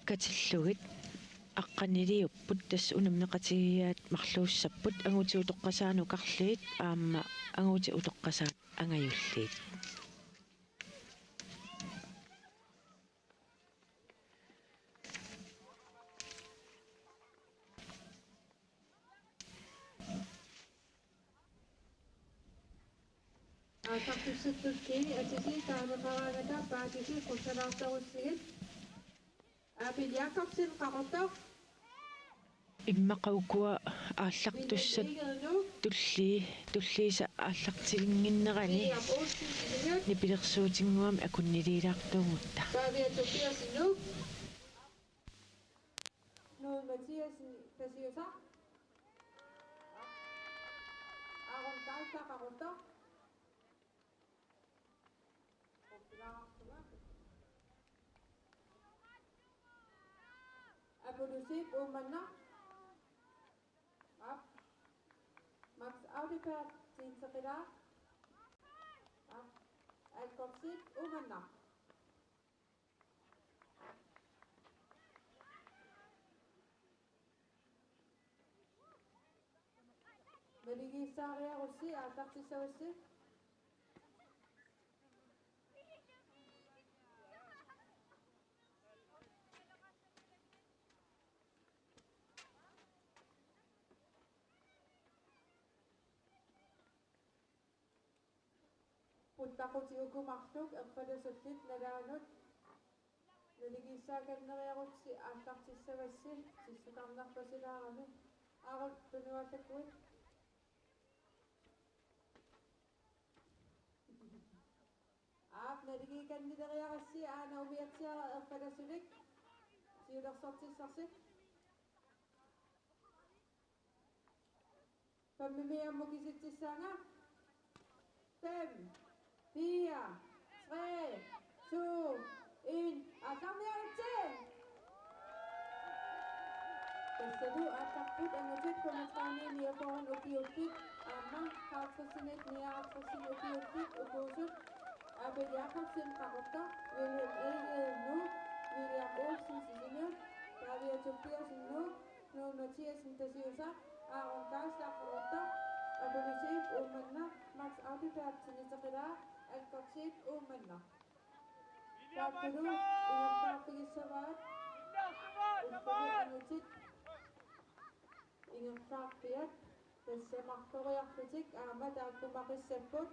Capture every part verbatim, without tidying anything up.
Katillugit aqqaniliupput, tassa unammeqatigiiaat marluussapput, angutit utoqqasaat nukarliit aamma angutit utoqqasaat angajulliit. Aallartussatut tulliit atisi taaneqaraangata paatisi qussalaartarussigit. Abel Jakobsen, Qaqortoq. Immaqa ukua aallartussat Wilhelm Egede, Nuuk. Tullii, tulliisa aallartilinnginnerani William Olsen, Sisimiut. Nipilersuutinnguamik akunniliilaartuugutta. Pavia Tobiassen, Nuuk. Knud Mathiassen, Tasiusaq. Aaron Geisler, Qaqortoq. Apollo Zeeb, Uummannaq. Aap. Max Audeberg, Tinseqilaaq. Aap. Alfred Zeeb, Uummannaq. Naligiissaariarussi aallartissavassi. Puttaqutit uku marluk erfalasullit nalaanut naligiissaakanneriarussi aallartissavassi sissukarnerpasilaarami. Aarut, tunuallakuit. Aap, naligiikannileriarassi aana umiatsiara erfalasulik siulersortissarsi. Femmimi ammut kisitsissaanga. Fem, fire, tre, to, en. Aallarniaritsi! Tassalu aallarput angutit femogtredive niogfyrre ukiullit aamma halvtredsinit nioghalvtredsinit ukiullit ukuusut: Abel Jakobsen, Qaqortoq, Wilhelm Egede, Nuuk, William Olsen, Sisimiut, Pavia Tobiassen, Nuuk, Knud Mathiassen, Tasiusaq, Aaron Geisler, Qaqortoq, Apollo Zeeb, Uummannaq, Max Audeberg, Tinseqilaaq, Alfred Zeeb, Uummannaq. Taakkulu ingerlaarfigissavaat, ullumi angutit ingerlaarfiat, tassa marloriarlutik aamma taakkumaqissapput.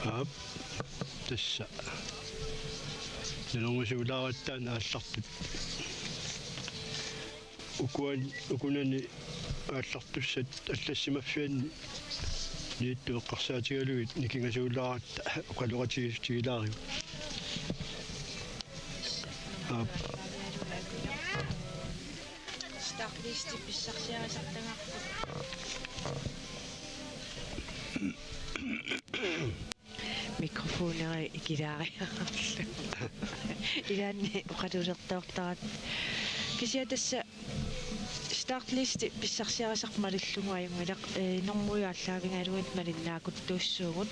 Aap, tassa. Nalorngisuulaaratta aallartut. Ukuan-, ukunani aallartussat allassimaffianni niittut eqqarsaatigalugit nikingasuulaaratta oqaloqatigiissutigilaarigut. Aap. Startliste pissarsiarisartagarput. Mikrofonera ikilaariarlu. Ilaanni oqalulertoortaratta. Kisianni tassa startliste pissarsiarisarput malillugu ajunngilaq, ee, normuju aallaavigalugu malinnaakuttuussuugut.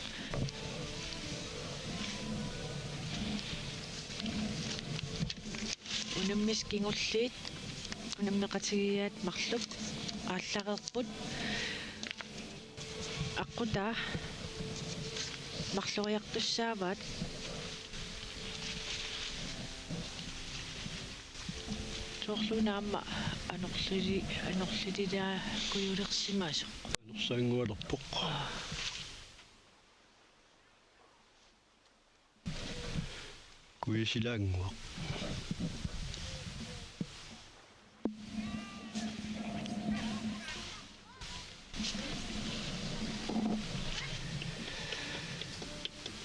Unammisut kingulliit unammeqatigiiaat marluk aallareerput. Aqqutaa marloriartussaavaat. Soorlu una aamma anorlili-, anorlililaakujulersimasoq. Anorsaanngualerpoq. Kuisilaannguaq.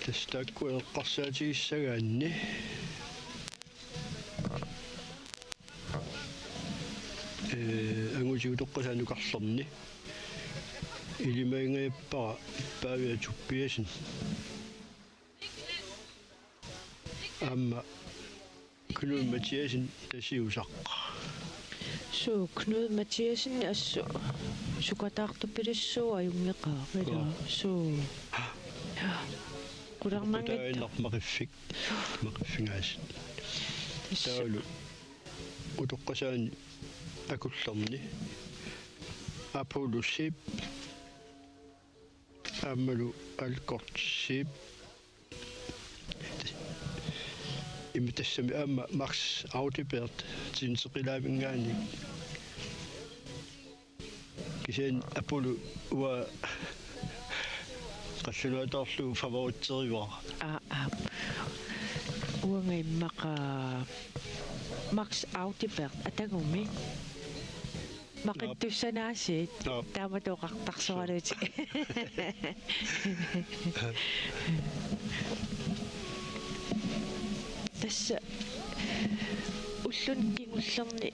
Tassa taakkua eqqarsaatigissagaanni, ee, angutit utoqqasaat nukarlerni ilimagingajappara Pavia Tobiassen aamma Knud Mathiassen Tasiusaq. Suu, Knud Mathiassen assut sukataartupilussuuvoq ajunngeqaaq, ilaa? Joo. Suu. Qularnanngitsoq. Taanna Maqiffik. Maqiffingaasiit. Tassa. Taavalu utoqqasaani akullerni Apollo Zeeb aammalu Alkort Zeeb. Ima tassami aamma Max Audibert tinseqilaavinngaanniit. Kisianni Apollo uanga qallunaatoorlugu favoritserivara. Aa, aa. Uanga immaqa Max Audibert atagumi. Maqittussanaasiit. Joo. Taamatut oqartarsoralutit. Tassa ulluni kingullerni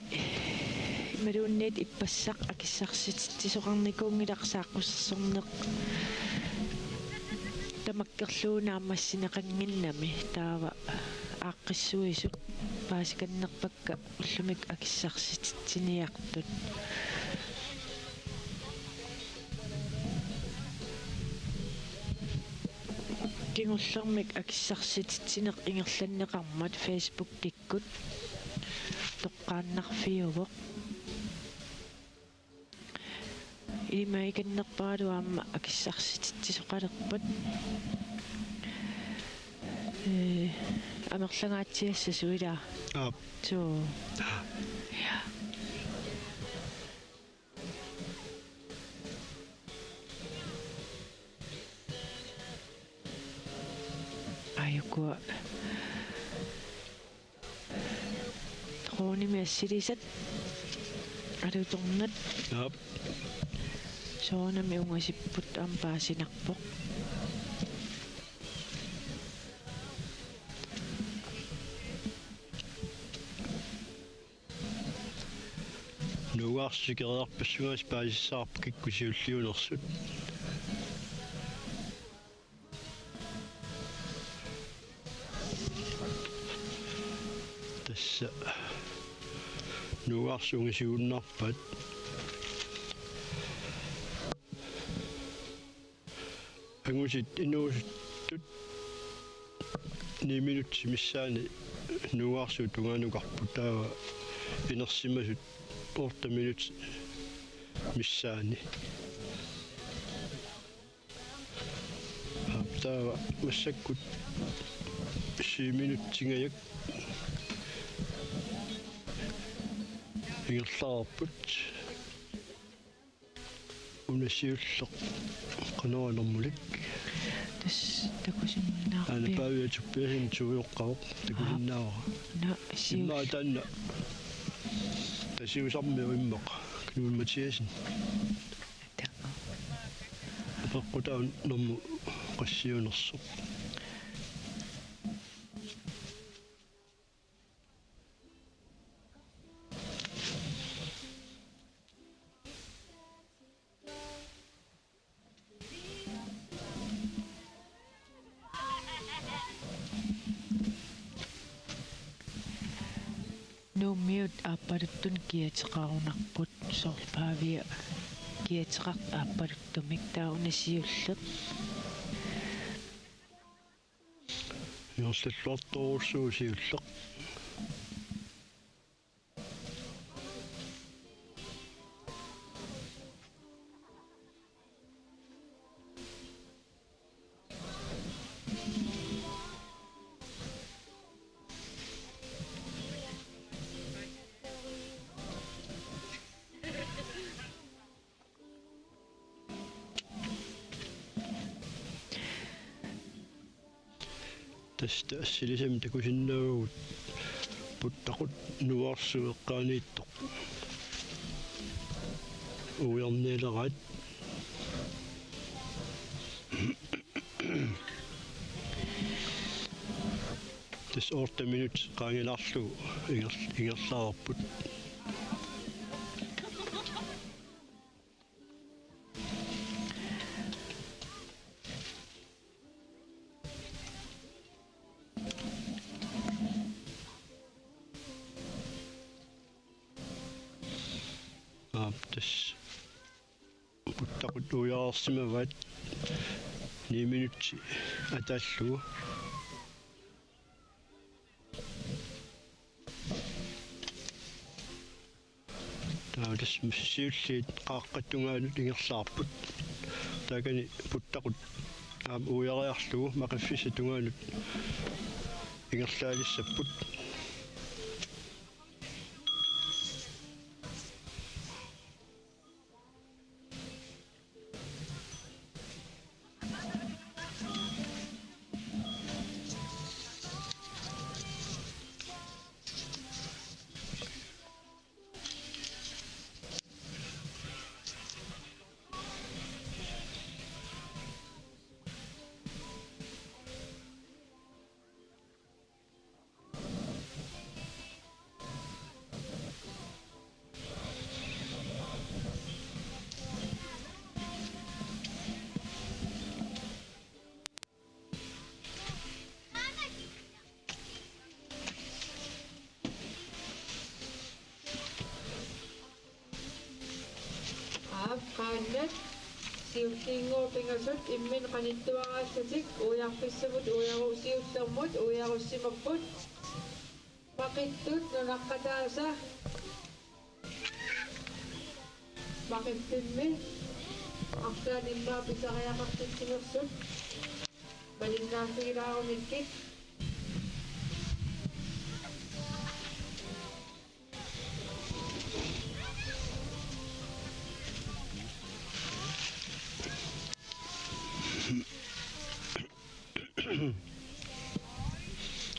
imaluunniit ippassaq akissarsititsisoqarnikuunngilaq saaqqusersorneq. Tamakkerlugu naammassineqannginnami, taava aaqqissuisut paasikannerpakka ullumikkut akissarsititsiniartut. Kingullermik akissarsititsineq ingerlanneqarmat Facebookikkut toqqaannarfiuvoq. Ilimagikannerparalu aamma akissarsititsisoqalerpat. Ee, amerlangaatsiassasut, ilaa? Aap. Suu. Ja. Aajuku dronemik assilisat alutornat. Aap. Soorunami ungasipput aamma paasinarpoq. Nuugaarsuup sikeriarpassugaasut paasissavarput kikkut siulliunersut. Tassa Nuugaarsuup ungasigunnaarpaat. Angutit inuusuttut ni minutsit missaanni Nuugaarsuup tungaanukarput, taava inersimasut otte minutsit missaanni. Aap, taava massakkut syv minuttingajak ingerlareerput. Una siulleq qanoq anormulik? Tassa takusinnaavarput. Aana Pavia Tobiassen tuujoqqavoq, takusinnaavara. Aap. Una siulleq. Immaqa taanna Tasiusarmiu immaqa Knud Mathiassen. Taava. Peqqutaanermut qassiunersoq. Nuummiut aappaluttunik kiateqarunarput, soorlu Pavia kiateqartoq aappaluttumik, taava una siulleq. Ingerlalluartorujussuuvoq siulleq. Tassa assilisamik takusinnaavagut puttaqut nuarsuk eqqaaniittoq uiarnialeraat. Tassa otte minut qaangilaarlugu inger-, ingerlareerput. Aap, tassa puttaqut uiareersimavaat ni minutsit ataallugu. Taava tassa siulliit qaaqqat tungaanut ingerlaarput. Taakani puttaqut aamma uiariarlugu maqiffissat tungaanut ingerlaalissapput. Aap, qaannat siulliinngooq pingasut imminnut qanittuaraallatik uiarfissamut uiaru-, siullermut uiarussimapput. Maqittut nunaqqataasa. Maqiffimmi arlaanni immaqa pisariaqartitsinersut malinnaaffigilaarunikkit.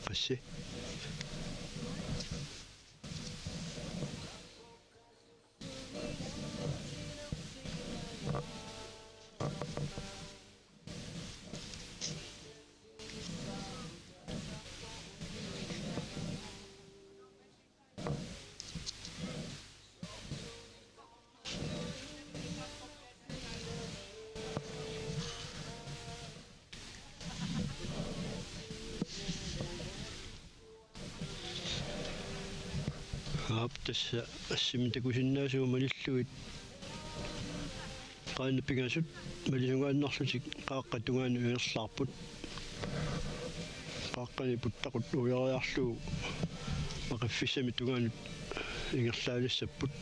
Qassi. Aap, tassa assimik takusinnaasugut malillugit qaannat pingasut malisungaannarlutik qaaqqat tungaanut ingerlaarput. Qaaqqani puttaqut uiariarlugu maqiffissamik tungaanut ingerlaalissapput.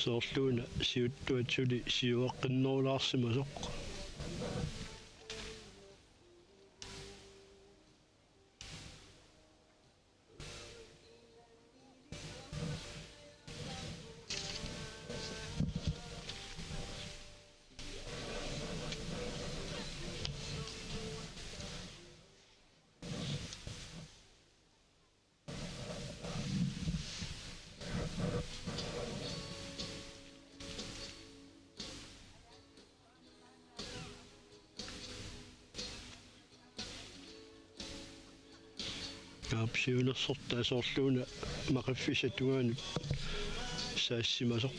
Soorluuna siuttuat suli siueqqinnerulaarsimasoq. Aap, siunersortaa soorluuna maqiffissap tungaanut saassimasoq.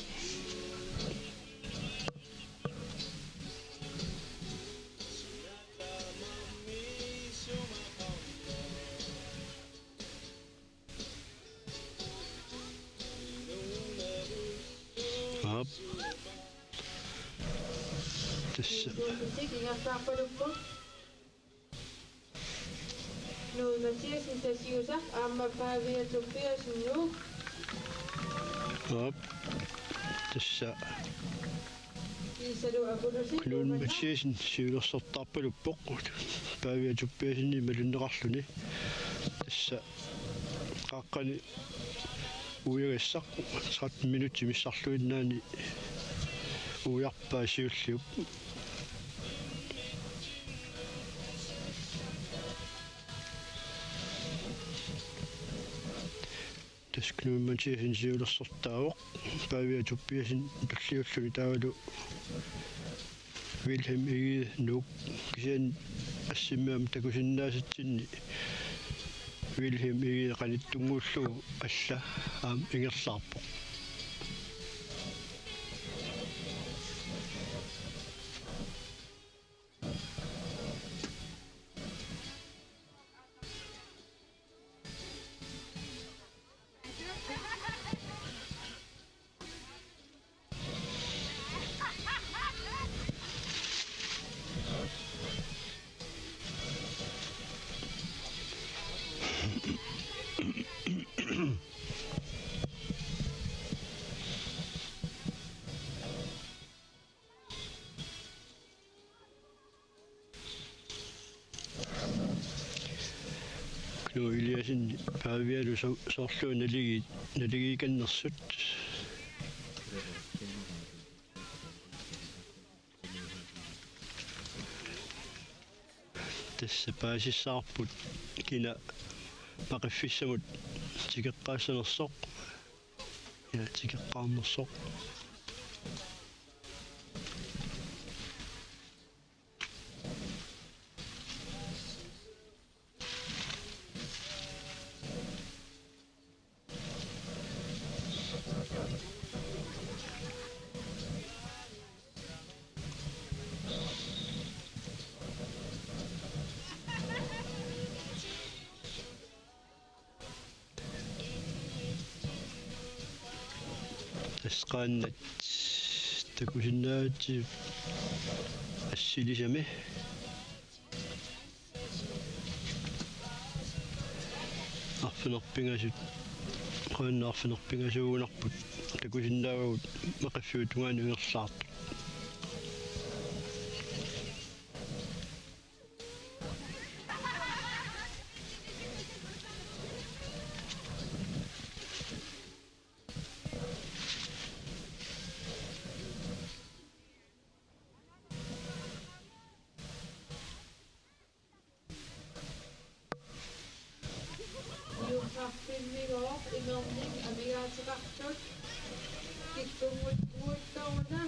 Aap. Tassa. Tuusitik ingerlaarpaluppoq. Knud Mathiassen Tasiusaq aamma Pavia Tobiassen Nuuk. Aap. Tassa. Kiisalu Apulusi. Knud Mathiassen siulersortarpaluppoq. Pavia Tobiassen malinneqarluni. Tassa. Qaaqqani uiagassaq tretten minutsit missarluinnaani uiarpaa siulliup. Tassa Knud Mathiassen siulersortaavoq. Pavia Tobiassen tulliulluni taavalu Wilhelm Egede Nuuk, kisianni assimmi aamma takusinnaasatsinni Wilhelm Egede qanittunnguullugu alla aamma ingerlaarpoq. Knud Eliassen Pavialu so-, soorlu naligi-, naligiikannersut. Tassa paasissavarput kina maqiffissamut tikeqqaassanersoq. Ja, tikeqqaarnersoq. Tassa qaannat takusinnaavatsigit assilisami. Arfineq-pingasut, qaannat arfineq-pingasuugunarput takusinnaavagut maqiffiup tungaanut ingerlaartut. Juullaaffimmigoq imernik amigaateqartut kikkunnguuttoruna.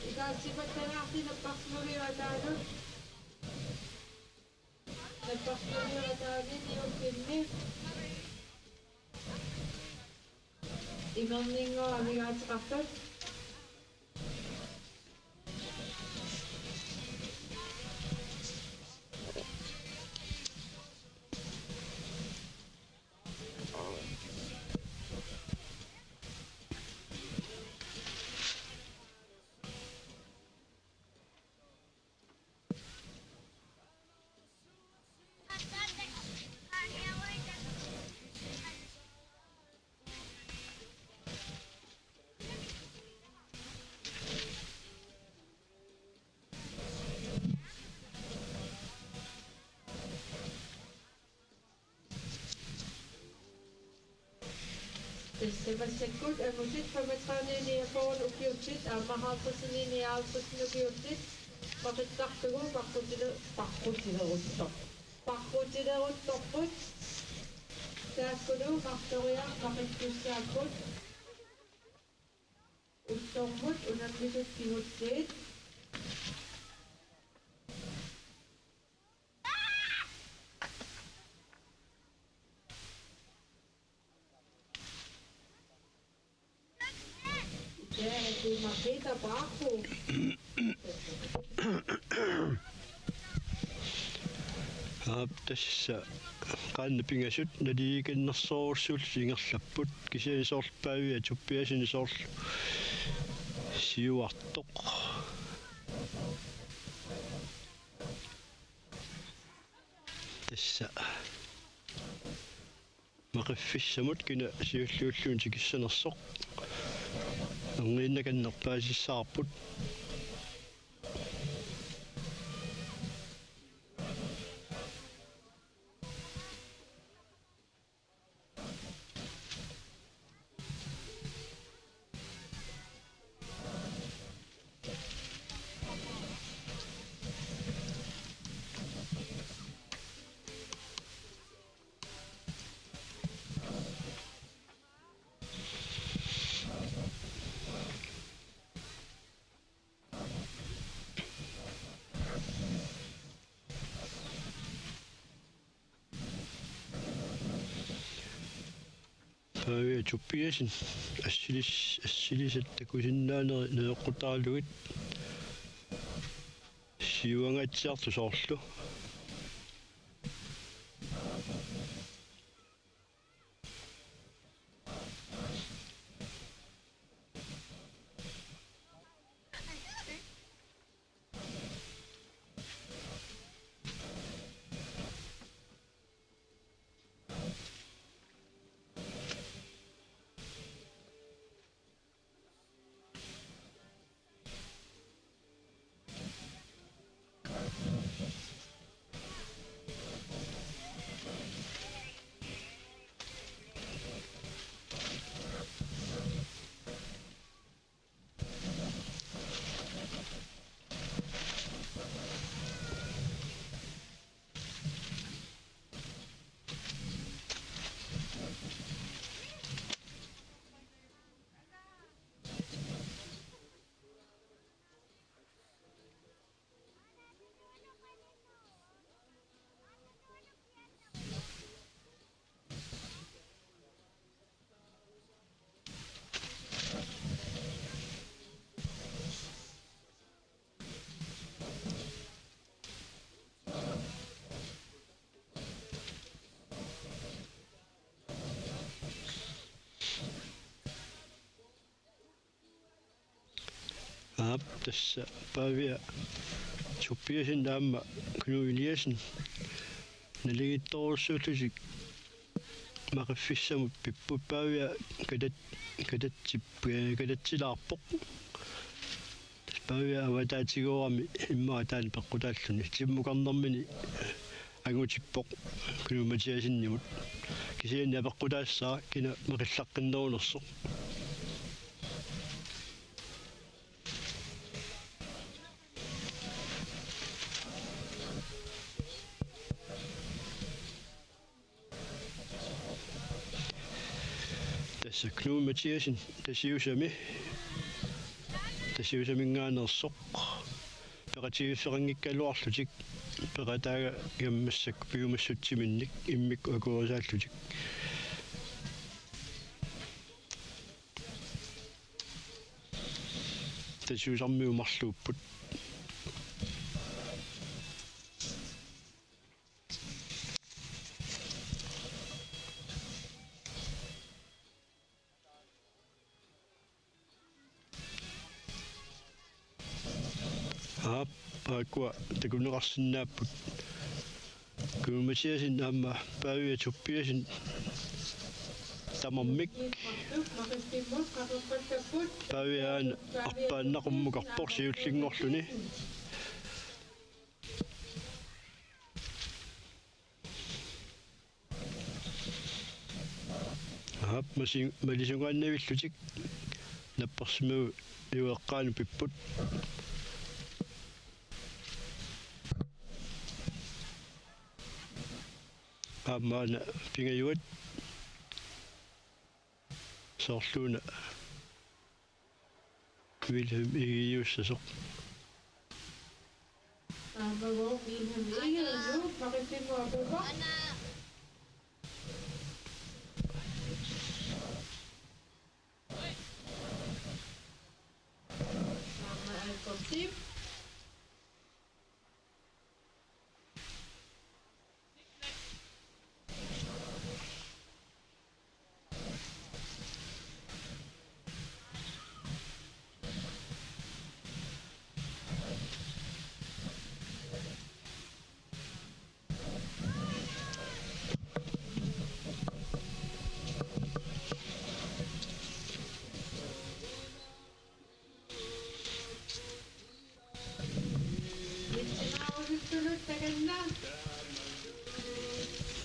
Ikaasimattalaarti napparsimmaviup ataanut. Napparsimmaviup ataani niuffinni imerninngooq amigaateqartut. Tassa massakkut angutit femogtredive niogfyrre ukiullit aamma halvtreds nioghalvtreds ukiullit maqittarlugu paqqutile-, paqqutileruttor-, paqqutileruttorput. Taakkulu marloriarmaqittussaapput. Uttormut unammisut kingulliit. Aap, tassa qaannat pingasut naligiikannersoorujussuullutik ingerlapput. Kisianni soorlu Pavia Tobiassen soorlu siuartoq. Tassa maqiffissamut kina siulliulluni tikissanersoq. Erniinnakanneq paasissavarput. Pavia Tobiassen assilis-, assilisat takusinnaaneri najoqqutaalugit siuangaatsiartoq soorlu. Aap, tassa Pavia Tobiassen aamma Knud Eliassen naligiittorujussuullutik maqiffissamut pipput. Pavia katat-, katatsip-, katatsilaarpoq. Pavia avataatigoorami immaqa taanna peqqutaalluni. Timmukarnermini angutippoq Knud Mathiassenimut. Kisianni apeqqutaassaaq kina maqillaqqinnerunersoq. Tassa Knud Mathiassen Tasiusami, Tasiusaminngaanneersoq. Peqatigiiffeqanngikkaluarlutik peqataagammassuk piumassutsiminnik immikkut akuerisaallutik. Tasiusarmiut marluupput. Aap, aakkua takuneqarsinnaapput. Knud Mathiassen aamma Pavia Tobiassen tamarmik. Pavia aana arpaannaq qummukarpoq siullinngorluni. Aap, masi-, malisungaannavillutik napparsimmavut iveqqaanut pipput. Aap, maanna pingajuat soorluuna Wilhelm Egedeup sasoq. Aamma Wilhelm Egede, maqissimmukaluarpoq. Aamma Albert Tim.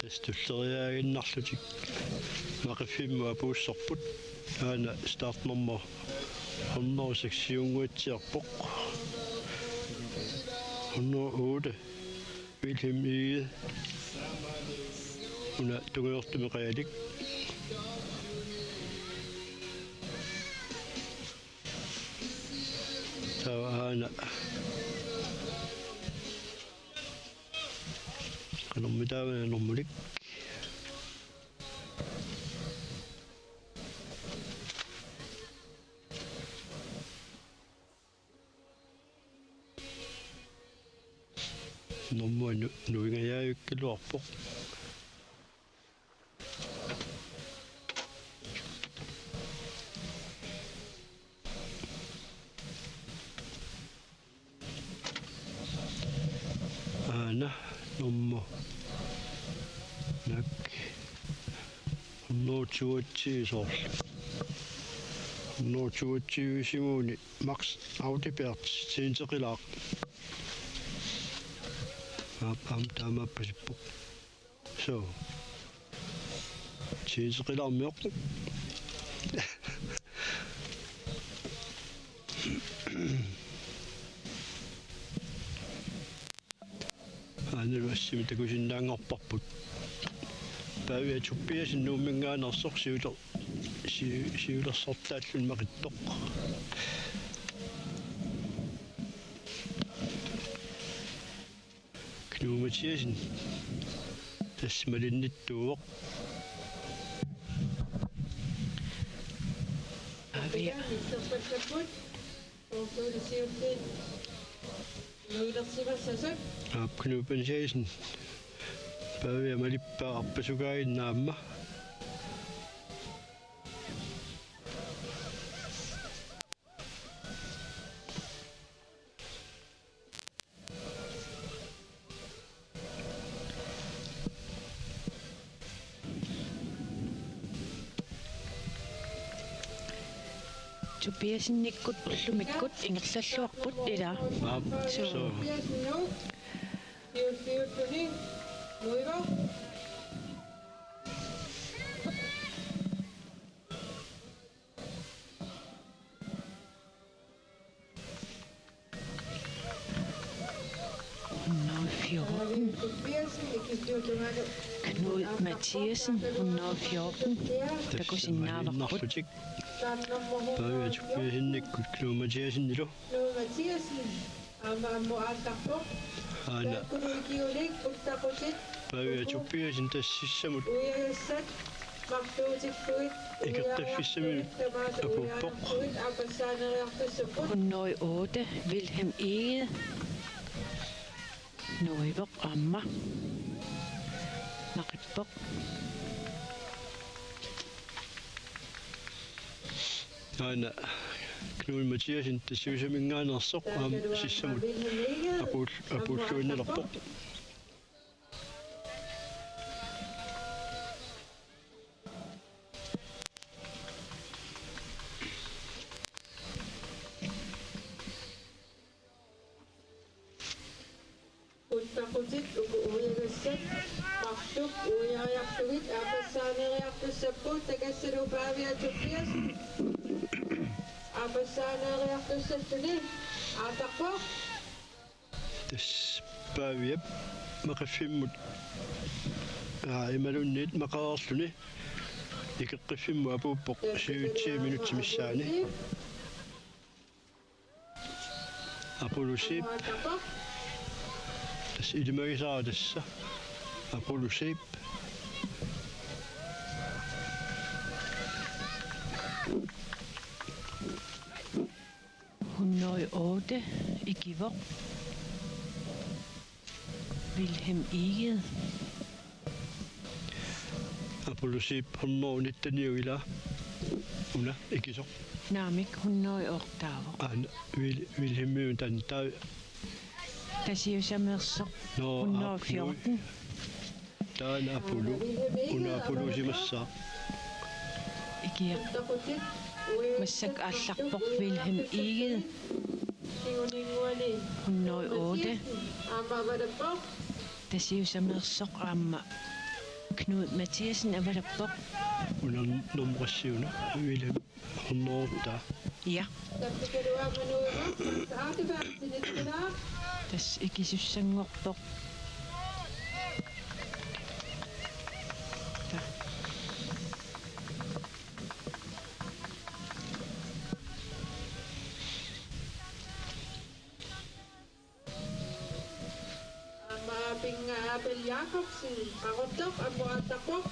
Tassa tulleriiaaginnarlutik Maqiffimmut apuussorput. Aana startnummer hundrede og seks-iunnguatsiarpoq. Hundrede og otte, Vilhelm Egede. Una tungujortumik qajalik. Taava aana qanormitaava normulik. Normu nu-, nuingajaavikkaluarpoq. Aana normu. Naak. Hundrede toogtyve soorlu. Hundrede toogtyve-isimuuni Max Audibert tiinteqilaaq. Aap, aamma taamaappasippoq. So. Tiinteqilaarmioq. Aanalu assimi takusinnaanngorparput. Pavia Tobiassen Nuumminngaanneersoq siuler-, si-, siulersortaalluni maqittoq. Knud Mathiassen. Tassa malinnittuuvoq. Avi. Aap, Knud Mathiassen. Pavia malippaa arpasukaaginnarmat. Tobiassenikkut ullumikkut ingerlalluarput ilaa. Aap, suu. Suu. Hundrede og fjorten. Knud Mathiassen, hundrede og fjorten. Takusinnaavarput. Pavia Tobiassenikkut Knud Mathiassenilu. Knud Mathiassen. Aamma ammut aallarpoq. Aana. Taakkulu ikiulik uttaqutit. Pavia Tobiassen tassa sissamut. Uiagassat marluutillugit. Ikeqqiffissamik apuuppoq. Uiariarlugit aappassaaneeriartussapput. Hundrede og otte, Vilhelm Egede. Nuivoq aamma. Naqippoq. Aana Knud Mathiassen tassa siusaminngaanneersoq aamma sissamut apuul-, apuulluinnalerpoq. Uttaqutit uku uiagassat marluk uiariarlugit aappassaaneeriartussapput. Takassalu Pavia Tobiassen aappassaaneeriartussalluni aallarpoq. Tassa Paviap Maqiffimmut, aa, imaluunniit maqareerluni ikeqqiffimmut apuuppoq syvogtyve minutsit missaanni. Apulusiip. Tassa ilimagisara tassa. Apulusiip. Hundrede og otte, ikivoq. Vilhelm Egede. Apulusiip hundrede og nitten, ilaa. Una ikisoq. Naamik, hundrede og otte-avoq. Aana, Vil-, Vilhelmip taanna taava. Tassa siusameersoq. Nå, hundrede og fjorten. Taanna Apulu. Una Apulusimassaaq. Ikiaq. Massakkut aallarpoq Vilhelm Egede. Hundrede otte. Aamma avalarpoq. Tasiusameersoq aamma Knud Mathiassen avalarpoq. Una nummer syv, Wilhelm, hundrede otte. Ja. Tassa ikisussanngorpoq. Aamma Pinga Abel Jakobsen, Qaqortoq, ammut aallarpoq.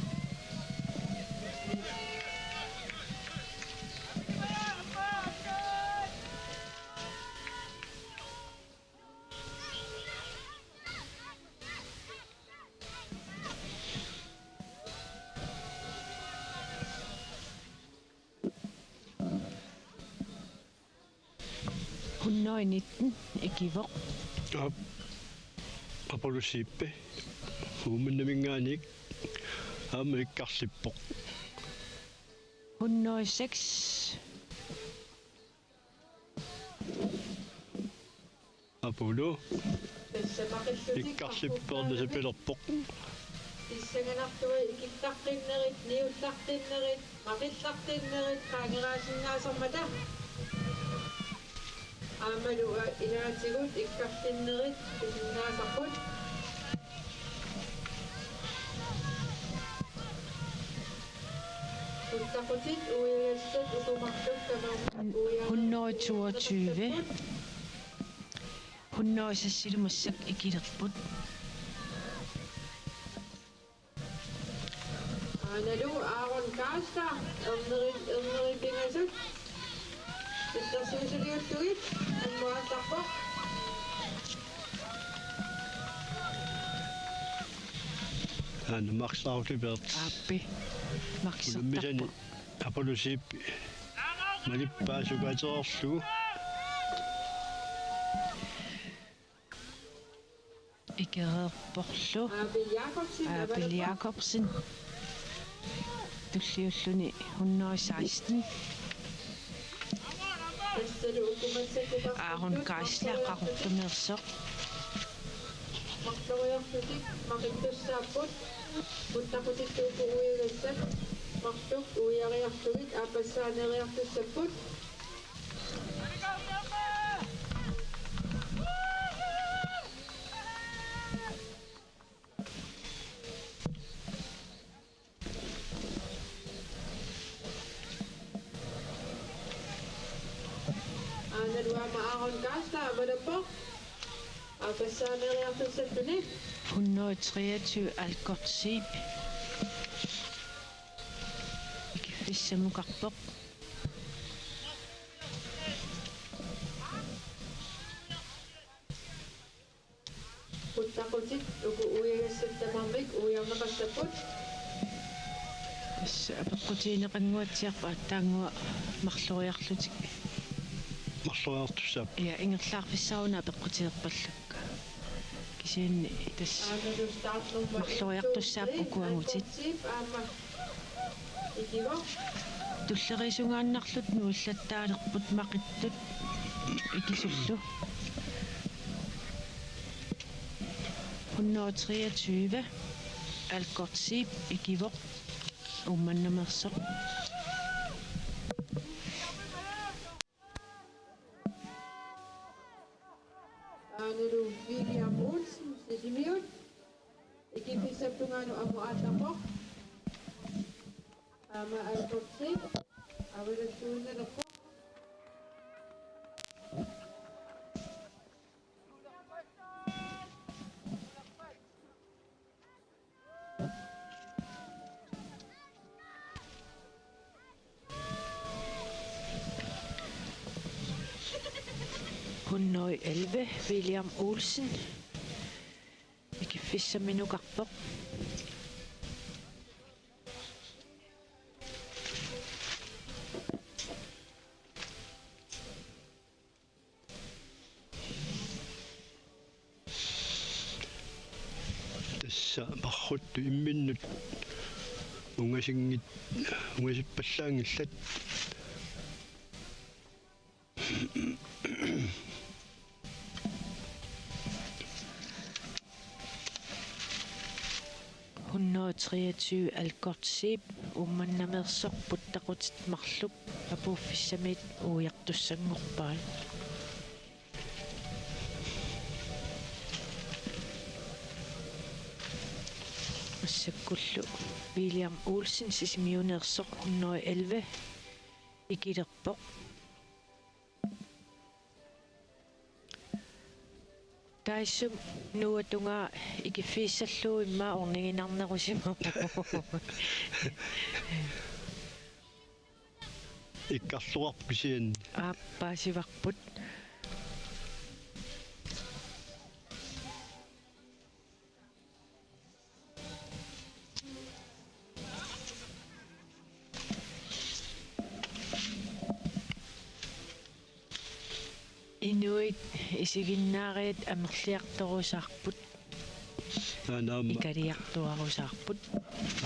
Hundrede nitten, Ikivoq. Aap. Apollo Zeeb Uummannaminngaanniit aamma ikkarlippoq. Hundrede seks. Apollo. Ikkarlippoq, nasapilerpoq. Pissanganartui ikittaqqinnerit, niullaqqinnerit, maqillaqqinnerit qaangeraasinnaasarmata. Aammalu ilaatigut ikkarlinnerit pisinnaasarput. Puttaqutit uiagassat uku marluk tamarmik uiareersimaneqassapput. Hundrede toogtyve. Hundrede seksimut massakkut ikilerput. Aanalu Aaron Kaasta, erneri-, erneri pingasut. Illersuisuliullugit, ammut aallarpoq. Aana Max Lautiberg. Aappi. Max. Unammisani Apollo Zeeb malippaa sukaatereerlugu. Ikereerporlu. Abel Jakobsen, Abel Jakobsen. Tulliulluni hundrede seksten. Aaron Geisler, Qaqortumeersoq. Marloriarlutik maqittussaapput. Puttaqutit uku uiagassat marluk uiariarlugit aappassaaneeriartussapput. Aanalu aamma Aaron Geisler avalarpoq. Aappassaaneeriartussalluni. Hundrede treogtyve, Algot Zeeb. Ikiffissamukarpoq. Puttaqutit uku uiagassat tamarmik uiarneqassapput. Tassa apeqqutigineqannguatsiarpoq aatsaannguaq marloriarlutik. Marloriartussaapput. Ja, ingerlaarfissaruna apeqqutigerpallakka. Kisianni tassa marloriartussaapput uku angutit. Tulleriisungaannarlutik nuillattaalerput maqittut ikisullu. Hundrede treogtyve, Algot Zeeb, Ikivoq, Uummannamiissoq. Aanalu William Olsen, Sisimiut. Ikiffissap tungaanut ammut aallarpoq. Aamma Algot Zeeb avalassuinnalerpoq. Hundrede elleve, William Olsen. Ikiffissaminukarpoq. Tassa marluttut imminnut ungasinngit-, ungasippallaanngillat. treogtyve Algotsiip Uummannameersoq puttaqutit marluk apuuffissamiit uiartussanngorpai. Massakkullu William Olsen Sisimiuneersoq hundrede og elleve ikilerpoq. Taissum nuatungaa ikiffigissallugu immaqa orniginarnerusimavoq. Ikkarluarpoq kisianni. Aap, paasivarput. Inuit isiginnaariat amerliartorusaarput. Aana aamma. Ikaliartuarusaarput.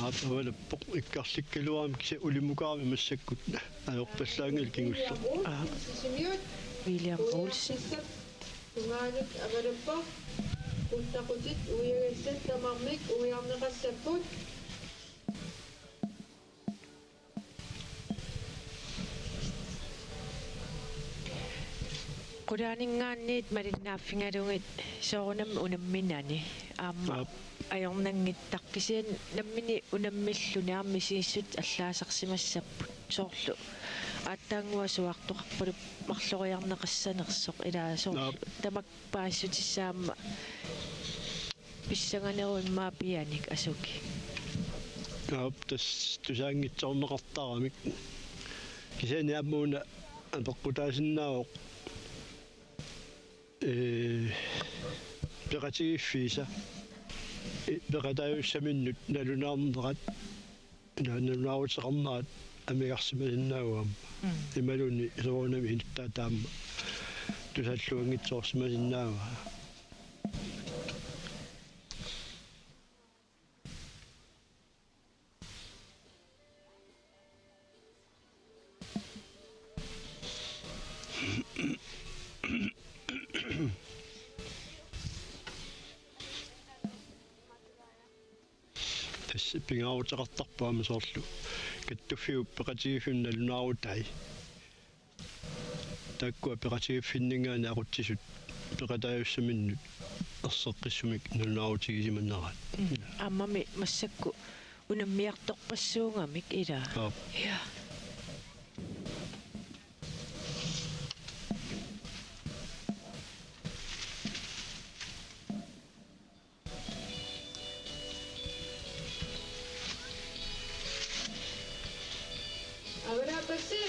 Aap, avalappoq ikkarlikkaluarami kisianni ulimukaarami massakkut. Ajorpallaanngilaq kingulleq. Aap. William Olsen. Tungaanut avalappoq. Puttaqutit uiagassat tamarmik uiarneqassapput. Qulaaninngaanniit malinnaaffigalugit soorunami unamminani aamma. Aap. Ajornanngitsoq kisianni nammineq unammilluni aamma misissutit allaasarsimassapput soorlu aatsaannguaq suaartoqarpaluk marloriarneqassanersoq ilaa soorlu. Aap. Tamakku paasissutissaaq aamma pissanganeruvoq immaqa pianik asuki. Aap, tassa tusaanngitsoorneqartaramik. Kisianni aamma una apeqqutaasinnaavoq, ee, peqatigiiffiisa, ee, peqataajussaminut nalunaarnerat. Ila nalunaaruteqarnerat amigarsimasinnaavoq aamma. Mm. Imaluunniit soorunami inuttaata aamma tusaalluanngitsoorsimasinnaavaa. Tassa pingaaruteqartarpoq aamma soorlu kattuffiup peqatigiiffimmut nalunaarutai. Taakkua peqatigiiffinninngaanniit aqutsisut peqataajussaminut erseqqissumik nalunaarutigisimaneraat. Mm. Aammami massakkut unammiartorpassuugamik ilaa. Aap. Ja. Avalaappassi.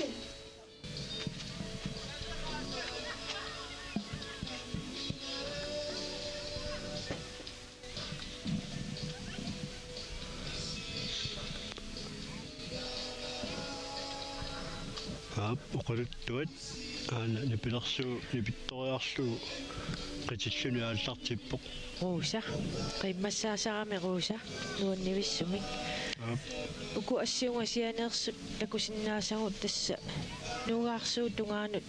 Aap, oqaluttuat. Aana nipilersuut nipittoriarlugu qitilluni aallartippoq. Rosa. Qiimmassaasarami Rosa. Nuannivissumik. Aap. Uku assi ungasianeersut takusinnaasagut tassa nuugaarsuup tungaanut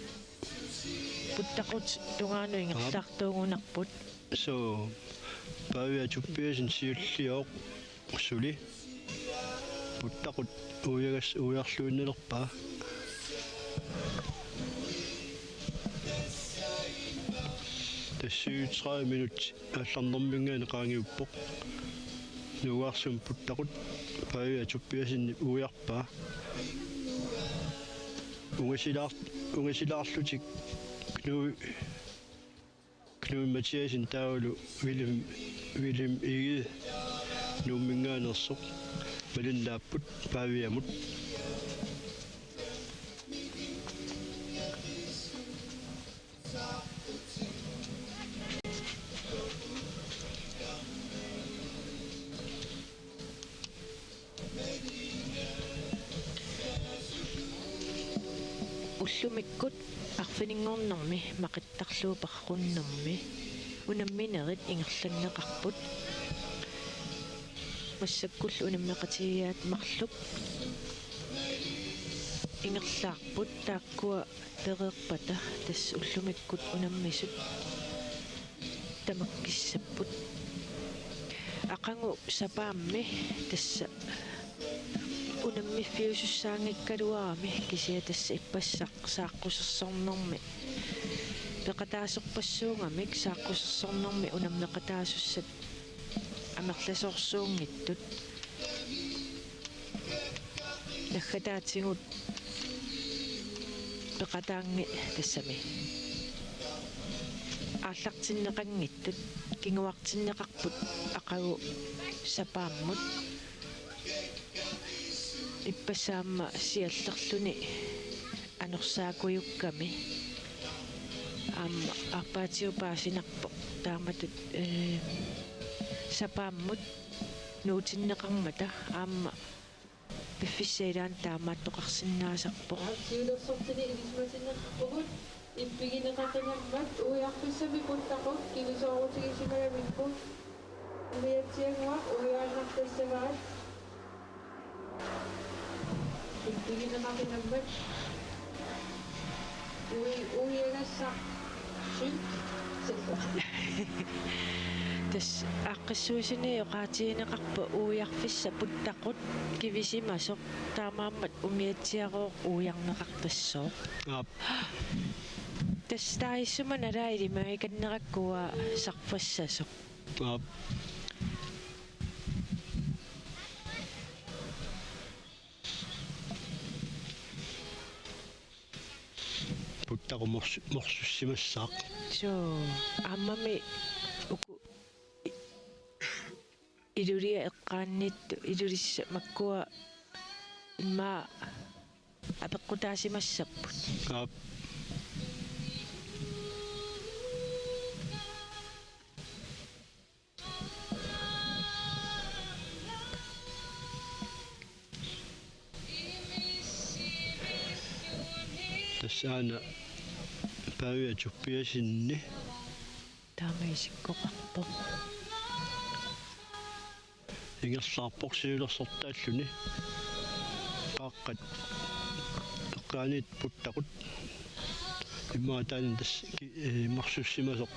puttaqutit tungaanut. Aap. Ingerlaartuugunarput. Suu, Pavia Tobiassen siulliuvoq suli. Puttaqut uiagas-, uiarluinnalerpaa. Tassa syvogtredive minutsit aallarnerminngaanniit qaangiuppoq. Nuugaarsuup puttaqut Pavia Tobiassenip uiarpaa. Ungasilaar-, ungasilaarlutik Knud Knud Mathiassen taavalu Wilhelm, Wilhelm Egede Nuumminngaanneersoq malinnaapput Paviamut. Ullumikkut arfininngornermi maqittarlugu parrunnermi unamminerit ingerlanneqarput. Massakkullu unammeqatigiiaat marluk ingerlaarput, taakkua pereerpata tassa ullumikkut unammisut tamakkissapput. aqagu sapaammi tassa unammiffiusussaanngikkaluarami, kisianni tassa ippassaq saaqqusersornermi peqataasorpassuugamik, saaqqusersornermi unammeqataasussat amerlasoorsuunngitsut. Naggataatigut peqataanngitsut tassami aallartinneqanngitsut, kinguartinneqarput aqagu sapaammut. Ippassaq aamma siallerluni anorsaakkujukkami. Aamma aappaatigut paasinarpoq taamatut, ee, sapaammut nuutinneqarmata, aamma piffissap ilaani taamaattoqarsinnaasarpoq. Siulersortini ilisimatinneqarpugut, ippigineqaqinammat uiarfissamik puttaqut kivisoorutigisimagamikkit. Umiatsiaguaq uiaannartassavaat. Ippigineqaqinammat ui-, uiagassaq. Tassa aaqqissuisuni oqaatigineqarpoq uiarfissaq puttaqut kivisimasoq, taamaammat umiatsiarooq uiarneqartassooq. Aap. Tassa taava issuma nalaa ilimagikannerakku uanga sarfassasoq. Aap. Puttaqut mors-, morsussimassaaq. Suu, aammami uku i-, Iluliat eqqaaniittut, Ilulissat makkua immaqa apeqqutaasimassapput. Aap. Tassa aana Pavia tuppiasinni. Taama isikkoqarpoq. Ingerlaarpoq siulersortaalluni. Qaaqqat eqqaaniittut puttaqut. Immaqa taanna tassa ki-, ee, morsussimasoq,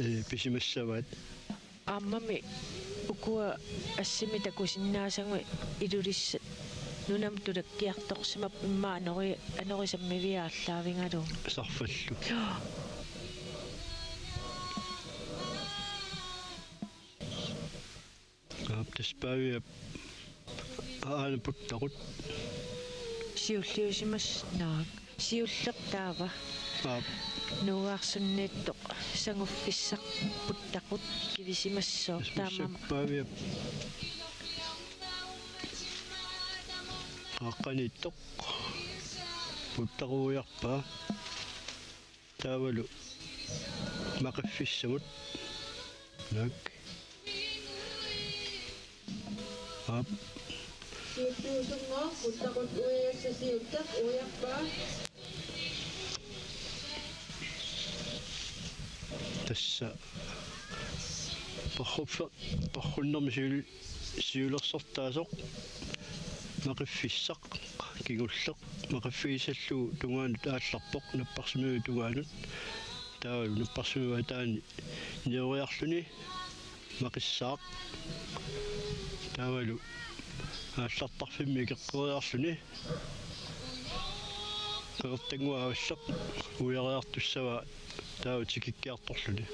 ee, pisimassavaat. Aammami ukua assimik takusinnaasagut Ilulissat nunamut tulakkiartorsimapput, immaqa anori-, anori sammiviat aallaavigalugu. Sarfallu. Aap, tassa Paviap aana puttaqut. Siulliusimas-, naak. Siulleq taava. Aap. Nuugaarsunniittoq sanguffissaq puttaqut kivisimassooq. Tassa taamaammat. Pavia. Qaaqqaniittoq. Puttaqut uiarpaa. Taavalu maqiffissamut. Naak. Aap. Siuttuusunngooq, puttaqut uiagassaq siulleq uiarpaa. Tassa parruffa-, parrunnermi siul-, siulersortaasoq maqiffissaq kingulleq maqiffigissallugu tungaanut aallarpoq, napparsimmaviup tungaanut. Taavalu napparsimmaviup ataani nioriarluni maqissaaq. Taavalu aallartarfimmi ikeqqeriarluni qeqertannguaq aavalleq uiariartussavaa taava tikikkiartorluni.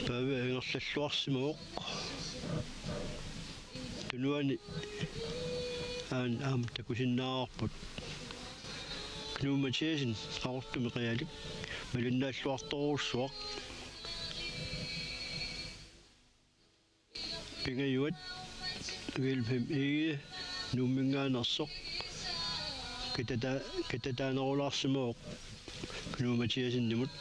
Pavia ingerlalluarsimavoq. Tunuani aana aamma takusinnaavarput. Knud Mathiassen Qaqortumi qialik malinnaalluartorujussuaq. Pingajuat Vilhelm Egede Nuumminngaanneersoq katata-, katataanerulaarsimavoq Knud Mathiassenimut.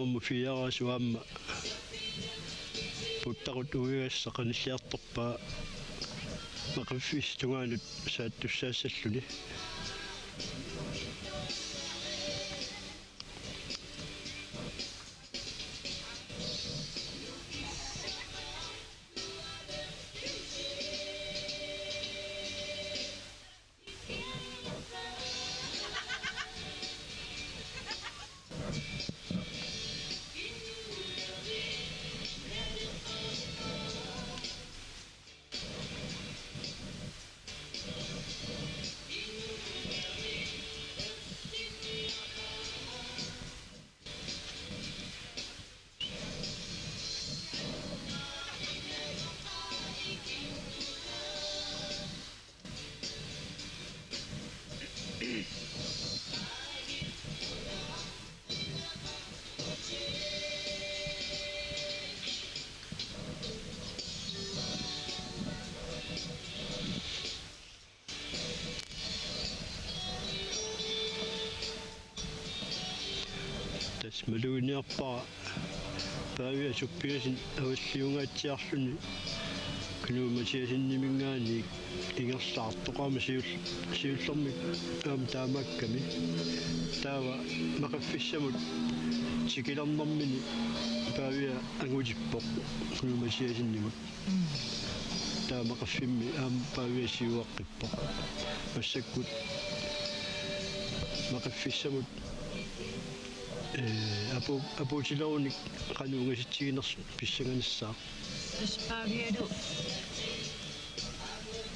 Nummer fire-aasoq aamma puttaqut uigassaq qanilliartorpaa Maqiffissap tungaanut saattussaassalluni. Tassa maluginiarpara Pavia Tobiassen avalliungaatsiarluni Knud Mathiasseniminngaanniit ingerlaartoq aamma siul-, siullermik aamma taamaakkami. Taava Maqiffissamut tikilernermini Pavia angutippoq Knud Mathiassenimut. Taava Maqiffimmi aamma Pavia siuaqqippoq. Massakkut Maqiffissamut, ee, apu-, apuutilerunik qanoq ungasitsiginersut pissanganassaaq. Tassa Pavialu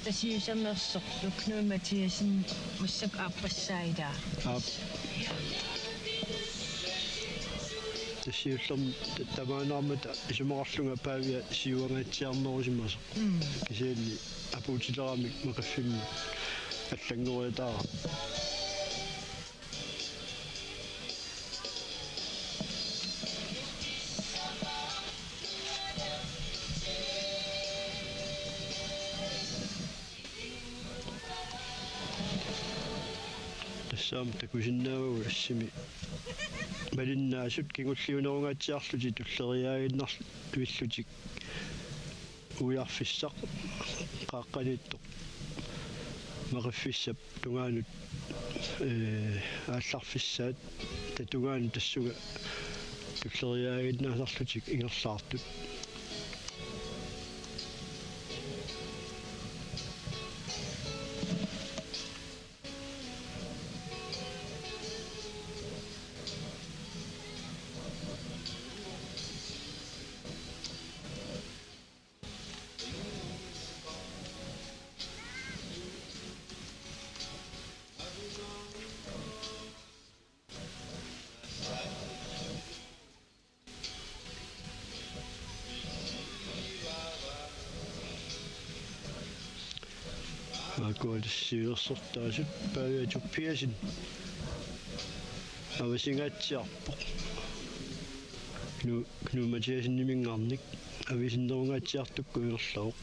Tasiusamersoq Knud Mathiassen massakkut aappassaa ilaa. Aap. Tassa siullermik ta-, tamaanaarmata isumaqarlunga Pavia siuangaatsiarnerusimasoq. Mm. Kisianni apuutileramik Maqiffimmi allanngoriataarami. Tassami takusinnaavagut assimi malinnaasut kingulliunerungaatsiarlutik tulleriiaaginnarlutik. Uiarfissaq qaaqqaniittoq Maqiffissap tungaanut, ee, aallarfissaata tungaanut tassunga tulleriiaaginnaasarlutik ingerlaartut. Aakuat siulersortaasut Pavia Tobiassen avasingaatsiarpoq. Knud, Knud Mathiasseniminngaanniit avisinnerungaatsiartukkut ingerlavoq.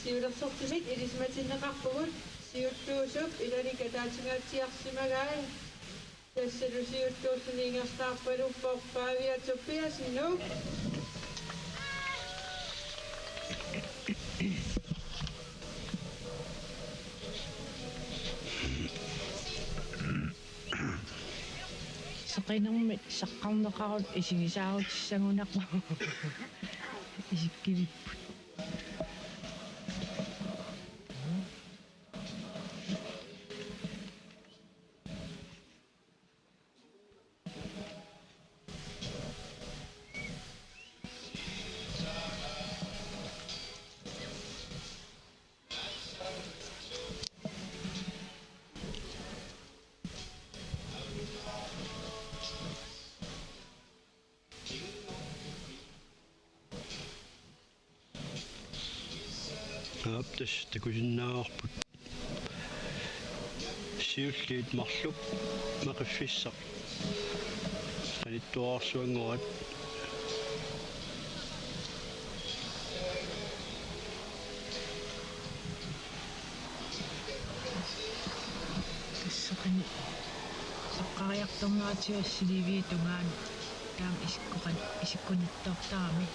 Siulersortumik ilisimatinneqarpugut, siulliusup ilani kataatungaatsiarsimagai. Tassalu siulliulluni ingerlaarpaluppoq Pavia Tobiassen, Nuuk. Seqinermik saqqarneqarut isigisaarutissagunarpoq. Isikkivipput. Aap, tassa takusinnaavarput siulliit marluk maqiffissaq qanittuararsuanngorat. Tassaqani soqqariartorneratigut siliviit tungaanut taama isikkoqan-, isikkunittoortarami.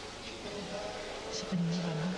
Seqinnerami.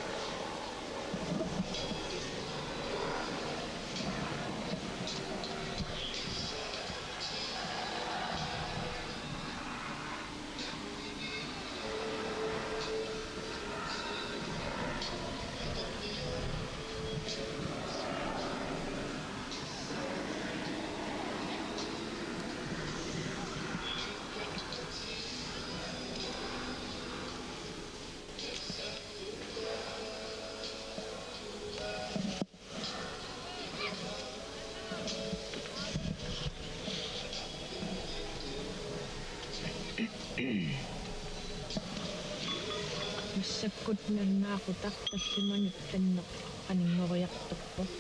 Massakkut nalunaaqutaq tallimanut tanneq aninngoriartorpoq.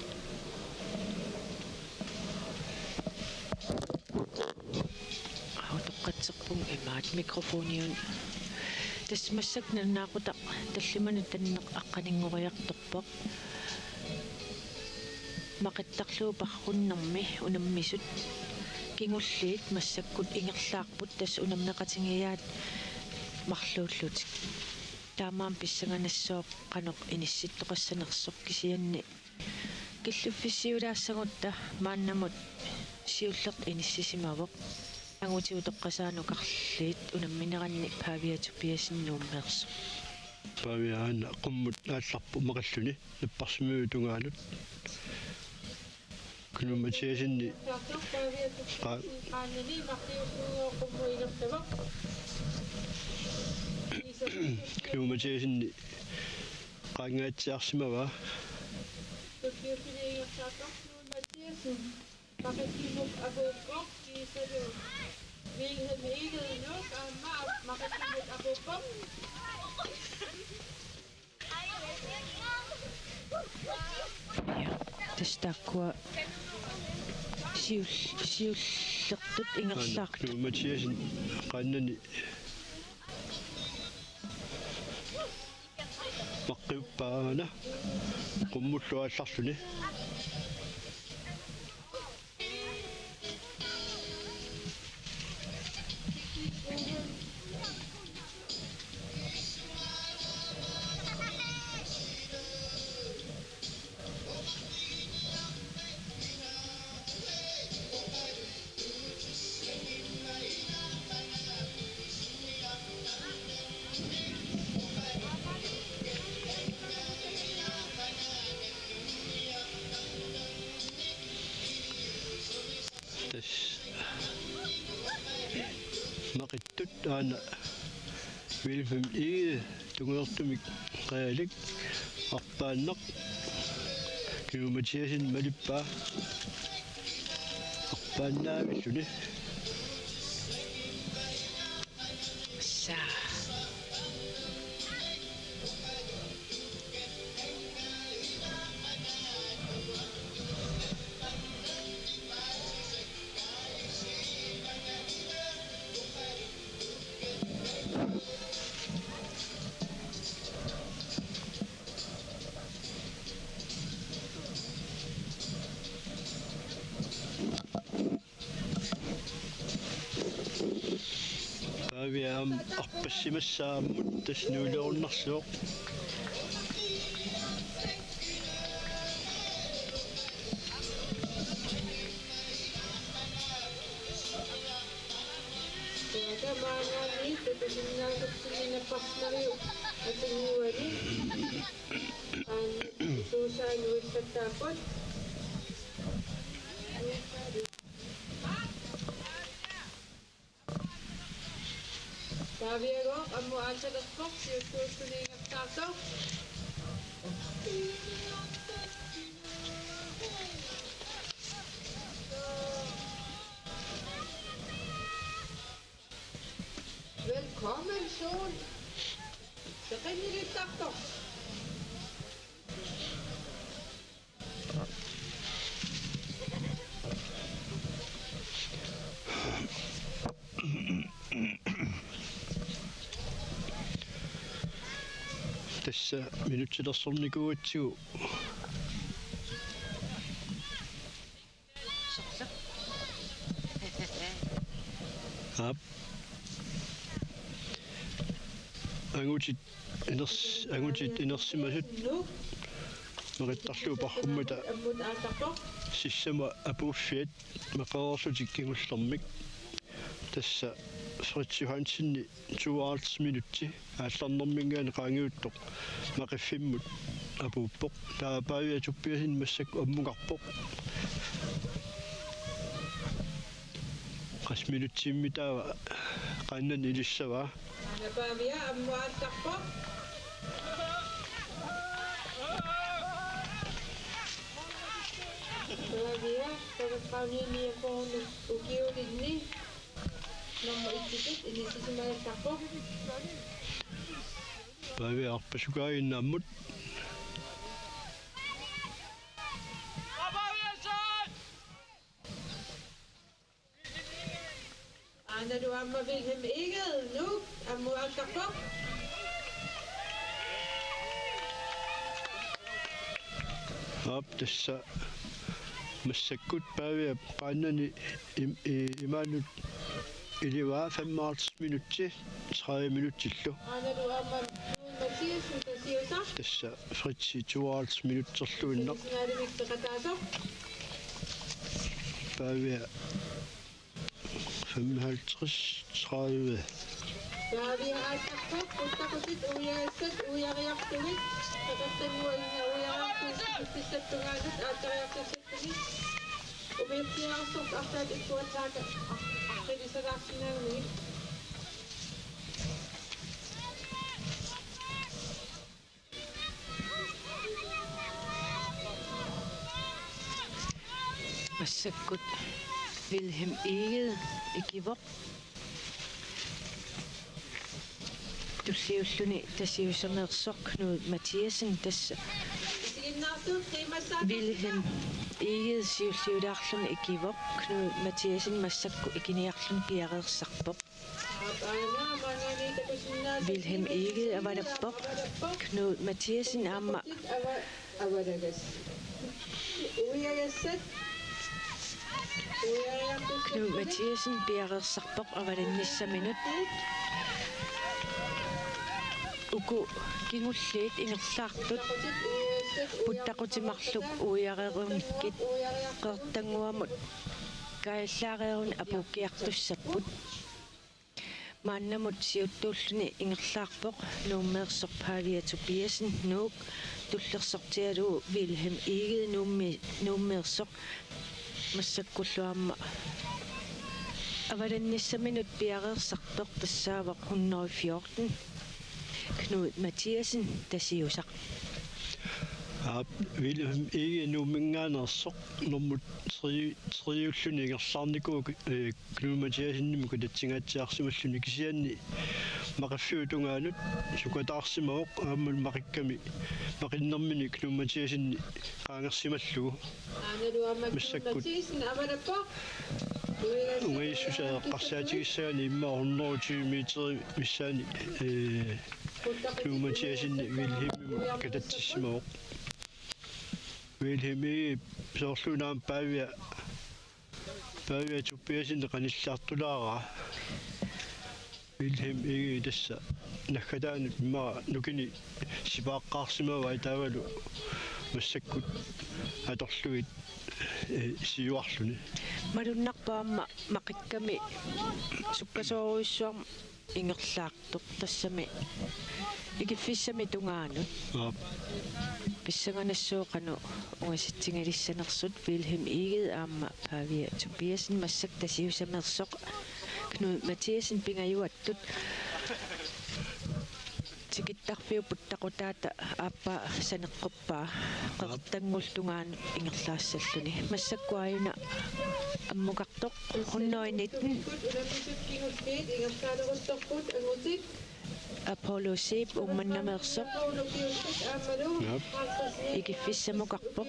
Aa, utoqqatserpunga imaat mikrofoniuna. Tassa massakkut nalunaaqutaq tallimanut tanneq aqqaninngoriartorpoq. Maqittarlugu parrunnermi unammisut kingulliit massakkut ingerlaarput, tassa unammeqatigiaat marluullutik. Taamaammat pissanganassaaq qanoq inissittoqassanersoq, kisianni killiffissiulaassagutta maannamut siullertut inissisimavoq. Angutit utoqqasaat nukarliit unammineranni Pavia Tobiassen Nuummeersoq. Pavia aana qummut aallarpoq maqilluni napparsimmaviup tungaanut. Knud Mathiassenip qa-, Knud Mathiassenip qaangaatsiarsimavaa. Maqittumut apuuppoq, kiisalu Vilhelm Egede Nuuk aamma maqittumut apuuppoq. Ja, tassa taakkua siul-, siullertut ingerlaartut. Knud Mathiassen qaannani maqqiuppaa aana qummullu aallarluni. Tassa maqittut aana Vilhelm Egede tungaanut qajalik, arpaannaq Knud Mathiassen malippaa arpaannaavilluni. Saa. Pavia aamma arpassimassaaq ammut tassa nuilerunnarsivoq. Taava maanngaanniit takusinnaasatsinnut napparsimmaviup atuguani. Aamma Susan uissattaapput. Paviagooq ammut aallarpoq siuttuussuni ingerlaartoq. Velkommen, Sol. Seqinnilisartoq. Tassa minutsilersornikuugatsigu. Aap. Angutit iners-, angutit inersimasut meqittarlugu parrummata sissamut apuuffiat meqereerlutik kingullermik. Tassa Fritz Johansen tooghalvtreds minutsi aallarnerminngaanniit qaangiuttoq maqiffimmut apuuppoq. Taava Pavia Tobiassen massakkut ammukarpoq. Qassit minutsiimmik taava qaannani ilissavaa. Aana Pavia ammuaattarpoq. Pavia, taava qaangiunniakoornu ukiulinni. Nummer et-itut inissisimagattarpoq. Pavia arpasukaaginnaammut. Aanalu aamma Vilhelm Egede, Nuuk, ammuaattarpoq. Aap, tassa massakkut Pavia qaannani im-, i-, imaanut ilivaa femoghalvtreds minutsi, tredive minutsillu. Aanalu aamma Knud Mathiassen, Tasiusaq. Tassa Fritzi tooghalvtreds minutserluinnaq. Semifinalevik peqataasoq. Pavia femoghalvtreds tredive. Pavia aattarpoq, puttaqutit uiagassat uiariartuvit, peqatanngualinna uiariartuvit, pissattungaanut aattariartissattumik. Umiatsiaarsortut arlaat ikkuallaaka aqqilisalaarsinnaanngillat. Massakkut Vilhelm Egede ikivoq. Tulliulluni Tasiusameersoq Knud Mathiassen, tassa Vilhelm Egede siulliulaarluni ikivoq. Knud Mathiassen massakkut ikiniarluni piareersarpoq. Vilhelm Egede avalappoq. Knud Mathiassen aamma. Knud Mathiassen piareersarpoq avalannissaminut. Uku kingulliit ingerlaartut puttaqutit marluk uiareerunikkit qeqertannguamut kaajallaareeruni apuukkiartussapput. Maannamut siuttuulluni ingerlaarpoq Nuummeersoq Pavia Tobiassen, Nuuk, tullersortigalugu Vilhelm Egede, Nuummi-, Nuummeersoq, massakkullu aamma avalannissaminut piareersartoq tassaavoq hundrede fjorten, Knud Mathiassen, Tasiusaq. Aap, Vilhelm Egede Nuumminngaanneersoq nummer tre, tre-ulluni ingerlaarnikuuvoq, eh, Knud Mathiassenimut katatsingaatsiarsimalluni, kisianni maqiffiup tungaanut sukataarsimavoq, aammalu maqikkami maqinnermini Knud Mathiassen qaangersimallugu. Massakkut ungasissusaa eqqarsaatigissagaanni immaqa hundrede og tyve meter missaani, eh, Knud Mathiassen Vilhelmimut katatsissimavoq. Vilhelm Egede soorluuna aamma Pavia, Pavia Tobiassen qanillaartulaaraa. Vilhelm Egede tassa naggataanut immaqa nukini sipaaqqaarsimavai taavalu massakkut atorlugit, eh, siuarluni. Malunnarpoq aamma maqikkami sukkasoorujussuarmik ingerlaartoq tassami ikiffissami tungaanut. Aap. Pissanganassuuq qanoq ungasitsingalissanersut. Vilhelm Egede aamma Pavia Tobiassen, massakkut Tasiusameersoq Knud Mathiassen, pingajuattut tikittarfiup puttaqutaata aappaa saneqquppaa qeqertanngullu tungaanut ingerlaassalluni. Massakkut aajuna ammukartoq hundrede nitten. Apollo Zeeb Uummannaameersoq. Aap. Ikiffissamukarpoq.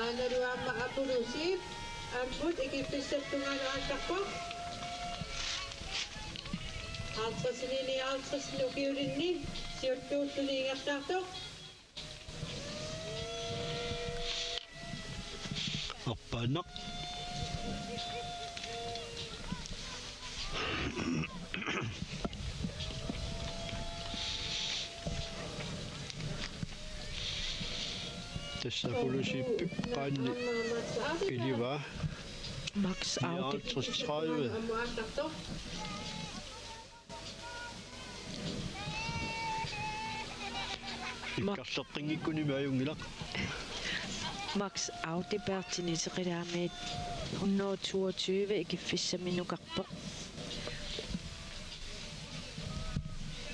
Aanalu aamma Apollo Zeeb ammut ikiffissap tungaanut aattarpoq. Halvtredsinik nioghalvtredsinik ukiulinni siuttuulluni ingerlaartoq. Arpaannaq. Tassa Apollo Zeebip qaanni ilivaa. Max Audi. Nioghalvtreds tredive. Ikkarleqqinngikkuni maajunngilaq. Max Audeberg Tiniteqilaamiit hundrede toogtyve ikiffissaminukarpoq.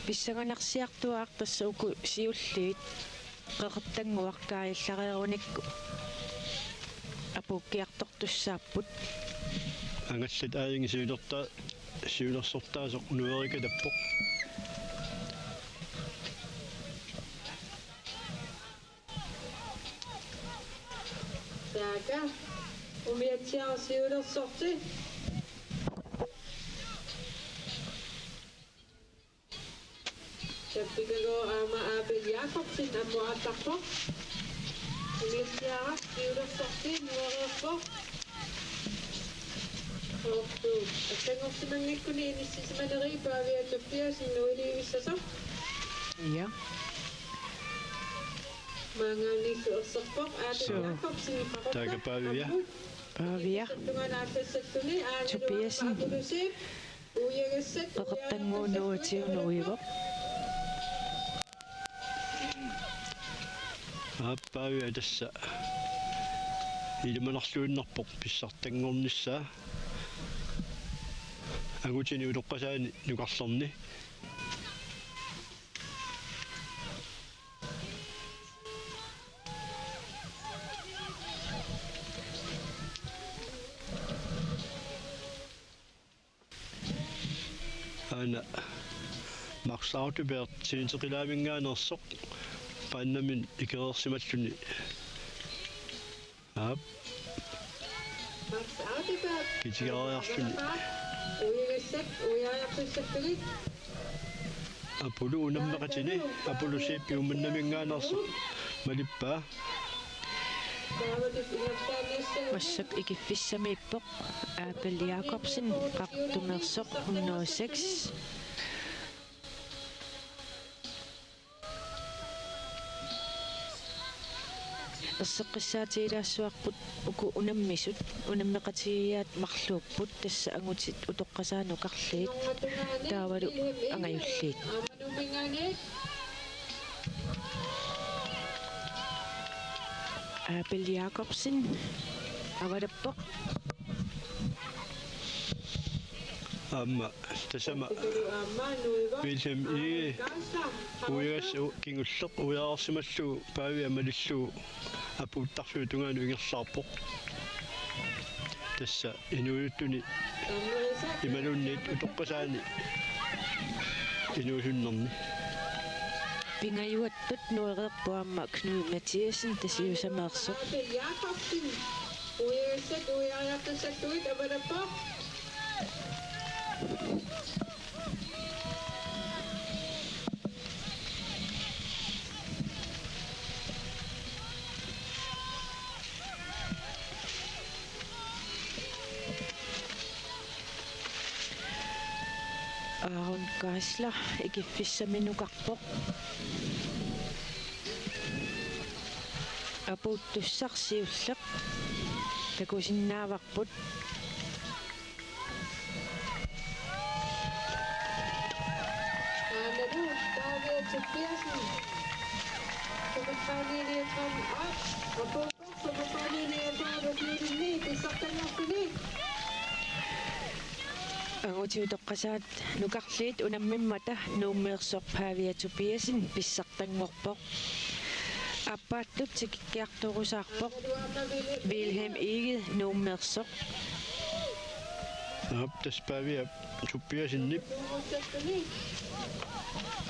Pissanganarsiartuaaq tassa uku siulliit qeqertannguaq kaajallareerunikku apuukkiartortussaapput. Angallat aajingi siulerta-, siulersortaasoq nuerikalappoq. Taaka umiatsiaq siulersorti. Tappikagooq aamma Abel Jakobsen ammuaattarpoq. Umiatsiaraq siulersorti nuereerpoq. Soorlu allanngorsimanngikkuni inissisimanerit Pavia Tobiassen nuilivissasoq. Ja. Maanngaanniillu erserpoq Abel Suu. Jakobsen. Taaka Pavia. Pavia. Tobiassen. Qeqertannguup nuuatigut nuivoq. Aap, Pavia tassa ilimanarluinnarpoq pissartanngornissaa. Angutini utoqqasaani nukarlerni. Aana Max Audeberg Tiniteqilaaminngaanneersoq paannamin ikereersimalluni. Aap. Kitigaariarluni. Apollo unammeqatini, Apollo Zeebip Uummannaminngaanneersoq malippaa. Massakkut ikiffissamiippoq Abel Jakobsen, Qaqortumeersoq hundrede og seks. Erseqqissaatigilaassuarput uku unammisut, unammeqatigiiaat marluupput, tassa angutit utoqqasaat nukarliit taavalu angajulliit. Abel Jakobsen avalappoq. Aamma tassami Vilhelm Egede uiagas u-, kingulleq uiareersimallugu Pavia malillugu apuuttarfiup tungaanut ingerlaarpoq. Tassa inuusuttuni imaluunniit utoqqasaani inuusunnerni. Pingajuattut nuereerpoq aamma Knud Mathiassen Tasiusameersoq. Jakobsen. Uiassat uiariartussallugit avalappoq. Aaron Geisler ikiffissaminukarpoq. Apuuttussaq siulleq takusinnaavarput. Aammalu David Tobiassen. Tobiassen. Angutit utoqqasaat nukarliit unammimmata Nuummeersoq Pavia Tobiassen pissartanngorpoq. Aappaattut tikikkiartorusaarpoq Vilhelm Egede Nuummeersoq. Aap, tassa Pavia Tobiassenip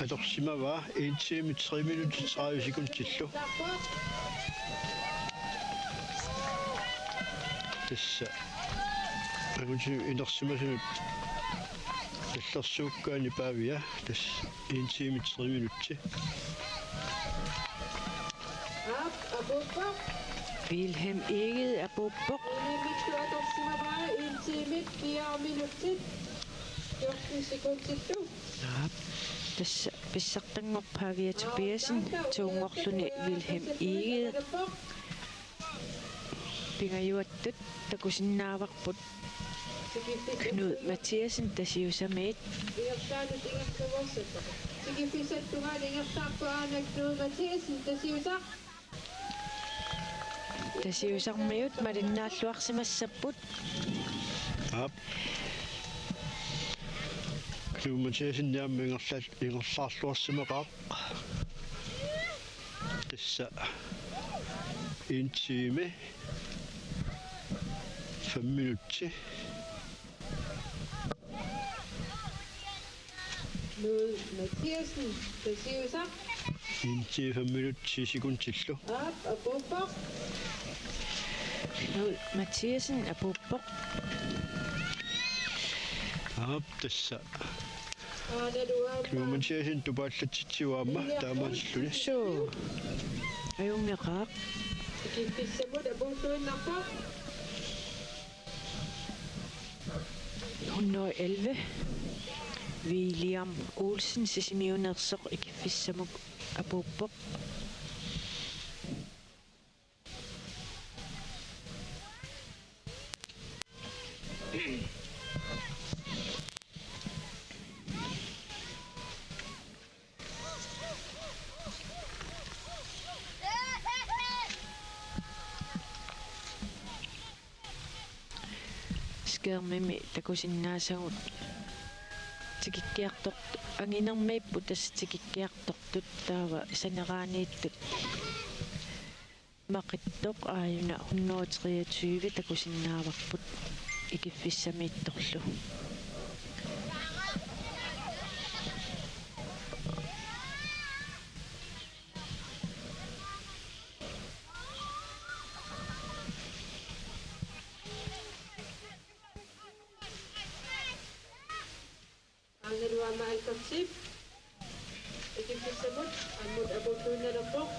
atorsimavaa en time, tre minutter, tredive sekundillu. Tassa angutit inersimasunut Tallersuukkaani Pavia, tassa en time tre minutter. Aap, apuuppoq. Vilhelm Egede apuuppoq. Vilhelmip atorsimavaa en time fire minutter fjorten sekundillu. Aap. Tassa pissartanngorpoq Pavia Tobiassen, tounngorluni Vilhelm Egede. Pingajuattut takusinnaavarput Knud Mathiassen Tasiusamiit. Ingerlaannaq ingerlavuarsipput. Tikiffissap tungaanut ingerlaarpoq aana Knud Mathiassen Tasiusaq. Tasiusarmiut malinnaalluarsimassapput. Aap. Knud Mathiassen aamma ingerlaal-, ingerlaarluarsimaqaaq. Tassa en time fem minutter. Knud Mathiassen Tasiusaq. En time fem minutter ti sekundillu. Aap, apuuppoq. Knud Mathiassen apuuppoq. Aap, tassa. Aana Luaama. Knud Mathiassen tupaallatsitsivoq aamma taamaasilluni. Suu. Ajunngeqaaq. Tikiffissamut apuulluinnarpoq. Hundrede og elleve. William Olsen Sisimiuneersoq ikiffissamut apuuppoq. Skærmimi takusinnaasagut tikikkiartort-, anginermiipput tassa tikikkiartortut taava saneraaniittut. Maqittoq aajuna hundrede treogtyve takusinnaavarput ikiffissamiittorlu. Aana Luaama Albertip ikiffissamut ammut apuulluinnalerpoq.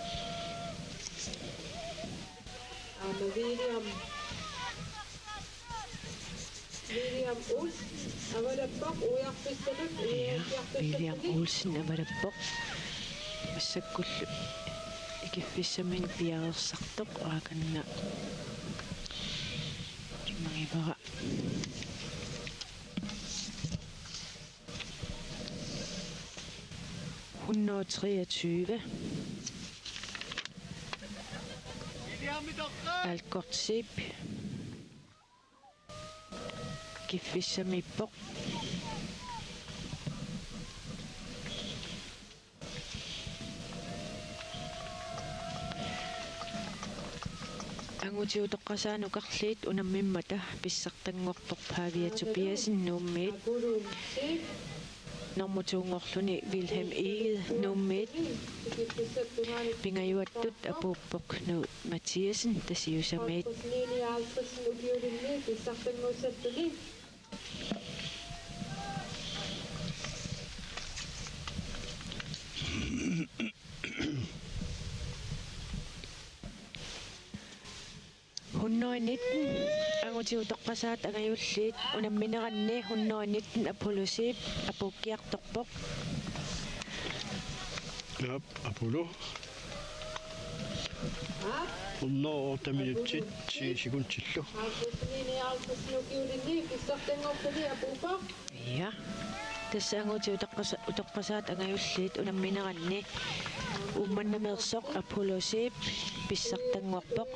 Aamma William. William Olsen avalappoq uiarfissamut. Ja, William Olsen avalappoq. Massakkullu ikiffissaminik piareersartoq aakanna. Kimagivara. Hundrede treogtyve. Alkort Zeeb. Ikiffissamiippoq. Angutiutoqqasaat nukarliit unammimmata pissartanngorpoq Pavia Tobiassen Nuummiit. Normu to-nngorluni Wilhelm Egede Nuummiit. Pingajuattut apuuppoq Knud Mathiassen Tasiusamiit. Hundrede nitten, angutiutoqqasaat angajulliit unammineranni hundrede nitten Apollo Zeeb apuukkiartorpoq. Aap, Apollo. Hundrede otte minutsit ti sekundillu. Ja. Tassa angutiutoqqasa-, utoqqasaat angajulliit unammineranni Uummannamiitsoq Apollo Zeeb pissartanngorpoq.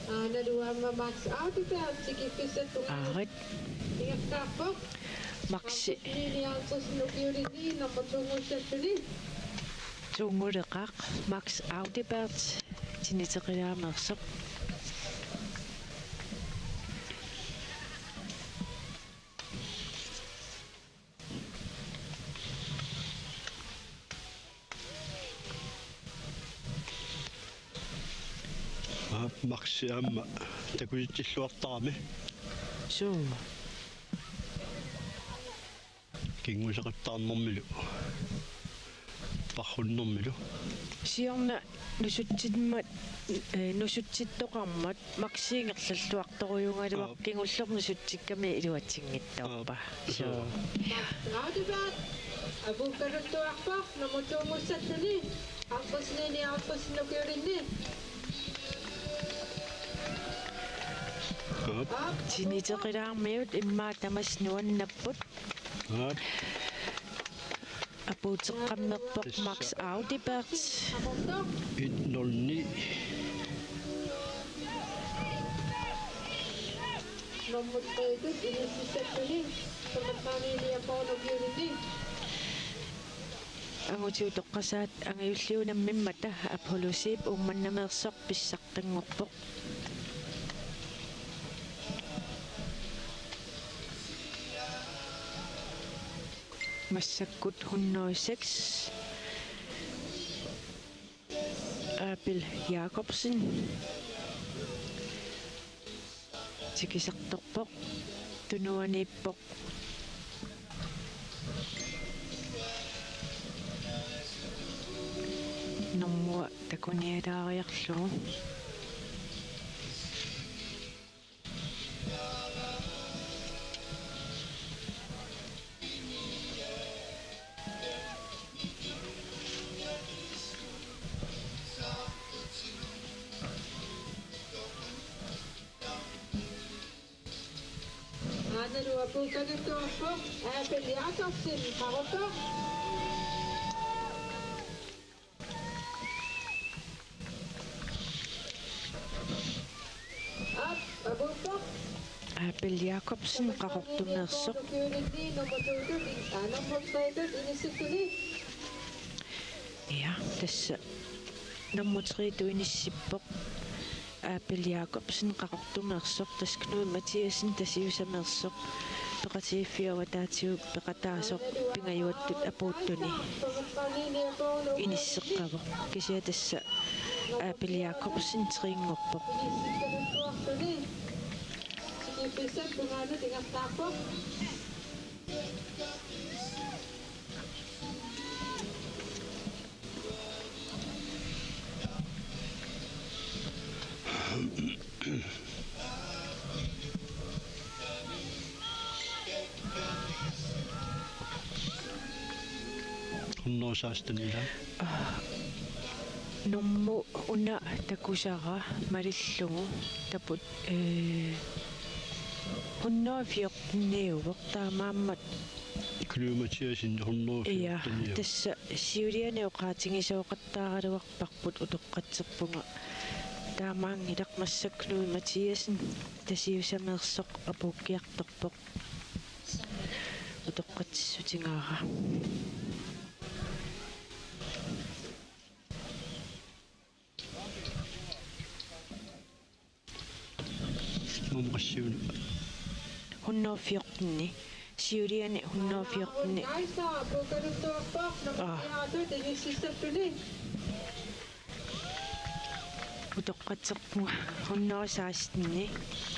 Aana Luaama Max Audeberg tikiffissatut. Aarit. Ingerlaarpoq. Maxi. Nini Alfredsen ukiulinni nummer to-ngussalluni. To-nguleqaaq Max Audeberg tiniteqilaameersoq. Maxi aamma takutilluartarami. Suu. Kinguseqattaarnermilu. Parrunnermilu. Siorna nusutsimmat, eh, nusutsittoqarmat Maxi ingerlalluartorujugaluaq. Aap. Kingulleq nusutsikkami iluatsinngitsoorpaa. Aap. Suu. Aap. Apuukkaluttuarpoq nummer to-nngussaalluni. Halvtreds-ini halvtreds-ini ukiulinni. Aap. Aap. Tiniteqilaarmiut immaqa tamassi nuannapput. Aap. Apuuteqqammerpoq Max Audibert. Et nul ni. Nummer tre-tut inississaalluni. Nummer tre-ni Niaporlu ukiulinni. Angutit utoqqasaat angajulliit unammimmata Apollo Zeeb Uummannameersoq pissartanngorpoq. Massakkut hundrede og seks. Abel Jakobsen. Tikisartorpoq. Tunuaniippoq. Normu takunialaariarlugu. Aanalu apuukkaluttuarpoq, Abel Jakobsen, qaqortoq. Aap, apuuppoq. Abel Jakobsen, Qaqortumeersoq. Nummer to-tut, aa, nummer tre-tut inissilluni. Ja, tassa nummer tre-tut inissippoq. Abel Jakobsen, Qaqortumeersoq, tassa Knud Mathiassen, Tasiusameersoq, peqatigiiffiup avataatigut peqataasoq pingajuattut apuuttuni inisseqqavoq. Kisianni tassa Abel Jakobsen tre-nngorpoq. Hundrede og seksten, ilaa. Nummer una takusara malillugu taput, eh, hundrede og fjorten-iuvoq, taamaammat Knud Mathiassen hundrede og fjorten. Ja, tassa siuliani oqaatigisooqattaaraluarparput utoqqatserpunga. Taamaanngilaq, massakkut Knud Mathiassen Tasiusameersoq apuukkiartorpoq. Utoqqatsissutigaara. Nummer syv. Hundrede og fjorten-i. Siuliani hundrede og fjorten-i. Aa. Utoqqatserpunga hundrede og seksten-i.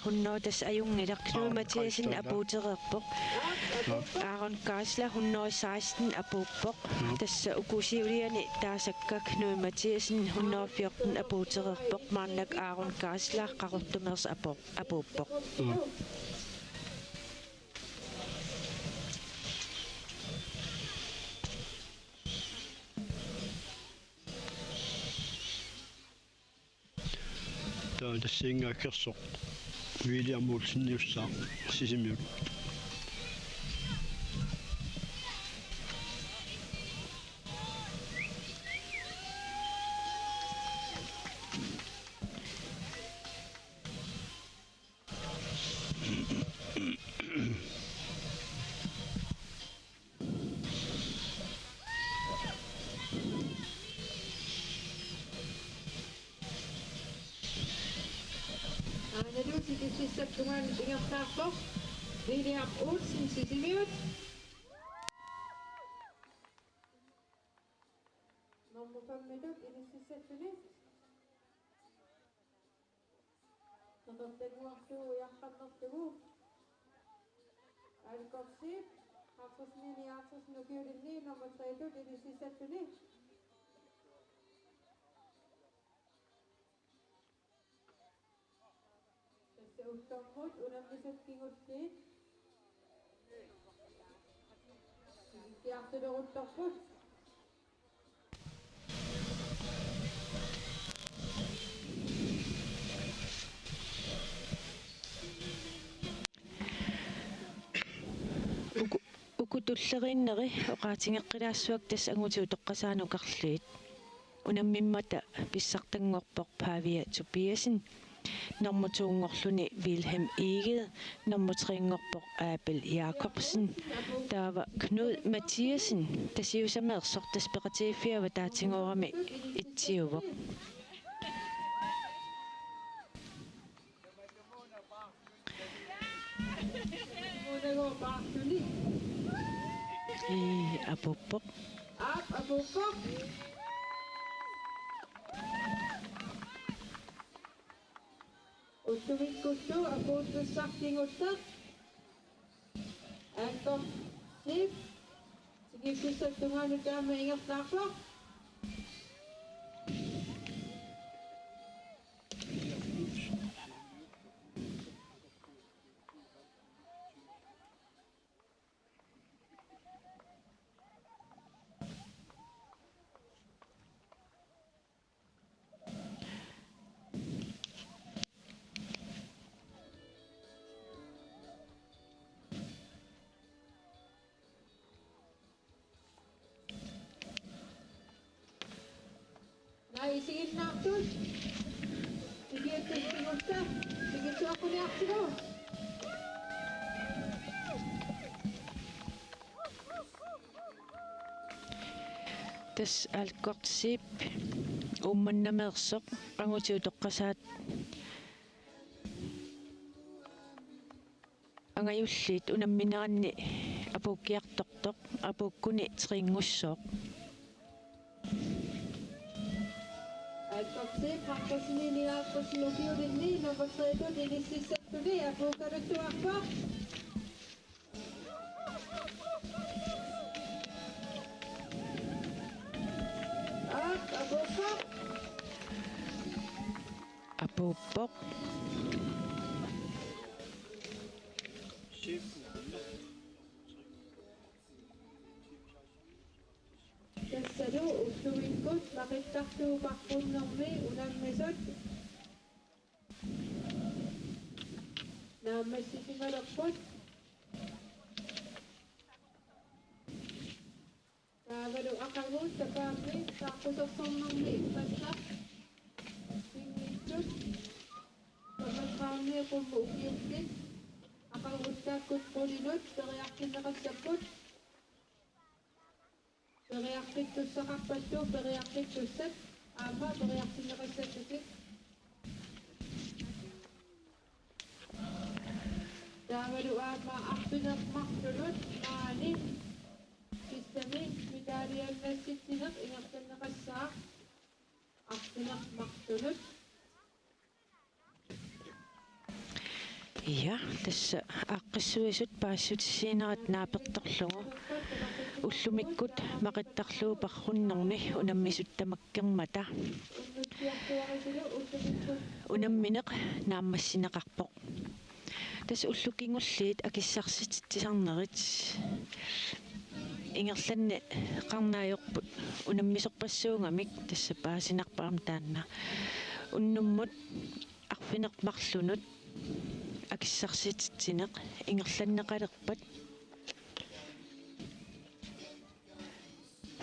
Hundrede, tassa ajunngilaq. Knud Mathiassen apuutereerpoq. Aaron Geisler hundrede og seksten apuuppoq. Tassa uku siuliani taasakka Knud Mathiassen hundrede og fjorten apuutereerpoq, maannakkut Aaron Geisler Qaqortumeersoq apu-, apuuppoq. Taava tassiingaakkersoq William Olseniussaaq Sisimiut. Aanalu tikississapput tungaanut ingerlaarpoq William Olsen Sisimiut. Nummer fem-itut inississaalluni. Nummer fem-uarlu ujaqqammerlugu. Alkorsi, Markus Mini Arthursen ukiulinni nummer tre-tut inississattuni. Tassa ullormut unammisut kingulliit. Tikikkiartuleruttorput. Uku, uku tulleriinneri oqaatigeqqilaassuakka tassa angutit utoqqasaat nukarliit. Unammimmata pissartanngorpoq Pavia Tobiassen, nummer to-nngorluni Vilhelm Egede, nummer tre-nngorpoq Abel Jakobsen, taava Knud Mathiassen, Tasiusameersoq, tassa peqatigiiffiup avataatigoorami itsiuvoq. Ii, apuuppoq. Aap, apuuppoq. Ullumikkullu apuuttussaq kingulleq. Alkorsiip tikikkussap tungaanut taama ingerlaarpoq. Naa isiginnaartut. Ikiattut isigutta. Isigittuaqquniartigu. Tassa Alkorsiip Uummannameersoq, angutit utoqqasaat angajulliit unammineranni apuukkiartortoq, apuukkuni tre-nngussooq. Alkorsiip Markus Mini Arthursen ukiulinni nummer tre-tut inississattuni apuukkaluttuarpoq. Aap, apuuppoq. Apuuppoq. Tassalu ullumikkut maqittarlugu paarrunnermi unammisut naammassisimalerput. Taavalu aqagu sapaammi saaqqusersornermi ippassaq pinngitsut femogtredive qummut ukiullit aqaguttaakkut qulinut periartinneqassapput. Periarfittussaqarpallu periarfittussat aamma periartinneqassallutik. Taavalu aamma arfineq-marlunut maani sissami medaljat nassitsineq ingerlanneqassaaq arfineq-marlunut. Ja, tassa aaqqissuisut paasissutissiinerat naapertorlugu ullumikkut maqittarlugu paarrunnermi unammisut tamakkermata unammineq naammassineqarpoq. Tassa ullut kingulliit akissarsititsisarnerit ingerlanneqarneq ajorput unammisorpassuugamik, tassa paasinarpoq aamma taanna. Unnummut arfineq-marlunut akissarsititsineq ingerlanneqalerpat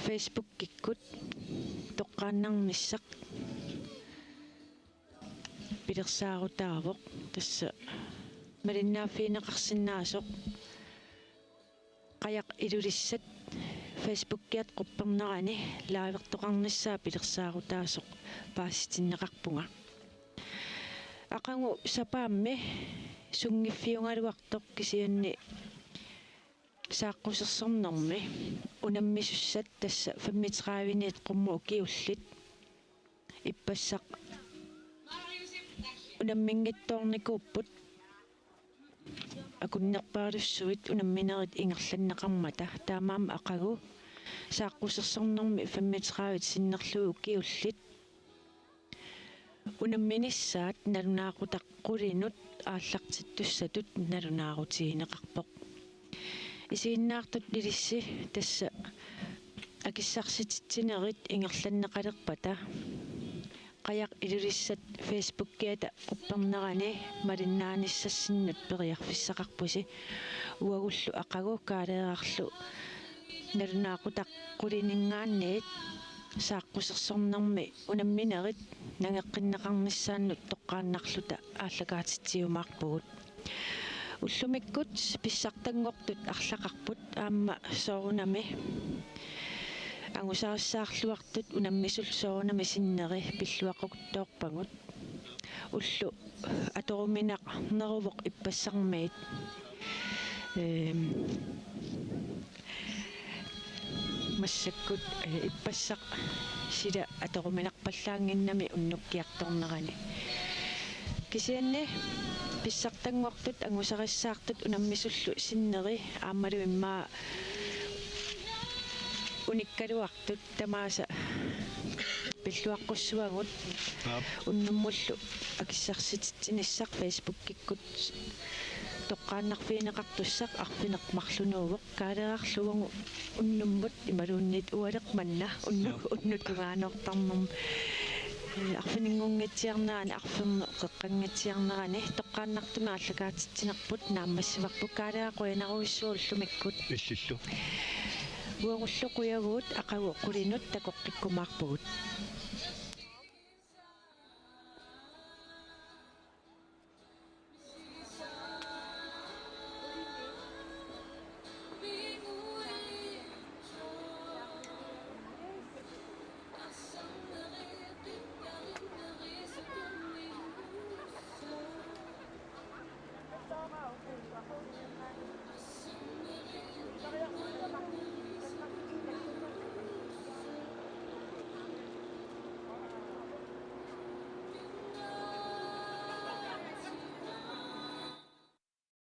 Facebookikkut toqqaannarnissaq pilersaarutaavoq, tassa malinnaaffigineqarsinnaasoq. Qajaq Ilulissat Facebookiat quppernerani livertoqarnissaa pilersaarutaasoq paasitinneqarpunga. Aqagu sapaammi sunngiffiugaluartoq kisianni saaqqusersornermi unammisussat, tassa femogtredive-niit qummut ukiullit ippassaq unamminngitsoornikuupput akunnerpaalussuit unamminerit ingerlanneqarmata, taamaammat aqagu saaqqusersornermi femogtredive sinnerlugit ukiullit unamminissaat nalunaaqutaq qulinut aallartittussatut nalunaarutigineqarpoq. Isiginnaartut ilissi tassa akissarsititsinerit ingerlanneqalerpata, Qajaq Ilulissat Facebookiata quppernerani malinnaanissassinnut periarfissaqarpusi. Uagullu aqagu Kaaleerarlu nalunaaqutaq qulininngaanniit saaqqusersornermi unamminerit nangeqqinneqarnissaannut toqqaannarluta aallakaatitsiumaarpugut. Ullumikkut pissartanngortut arlaqarput, aamma soorunami angusarissaarluartut unammisullu soorunami sinneri pilluaqquttoorpagut. Ulloq atoruminarneruvoq ippassarmiit. Ehm, massakkut, eh, ippassaq sila atoruminarpallaannginnami unnukkiartornerani. Kisianni pissartanngortut angusarissaartut unammisullu sinneri aammalu immaqa unikkaluartut tamaasa pilluaqqussuagut. Aap. Unnummullu akissarsititsinissaq Facebookikkut toqqaannarfigineqartussaq arfineq-marlunuuvoq. Kaaleerarlu uagut unnummut imaluunniit ualeq manna unnu-, Joo. Unnuk tungaanoortarnermi. Eh, arfininngortitsiarnerani, arferneq qeqqanngortitsiarnerani toqqaannartumik aallakaatitsinerput naammassivarput. Kaaleeraq, qujanarujussuaq ullumikkut. Illillu. Uagullu qujavugut, aqagu qulinut takoqqikkumaarpugut.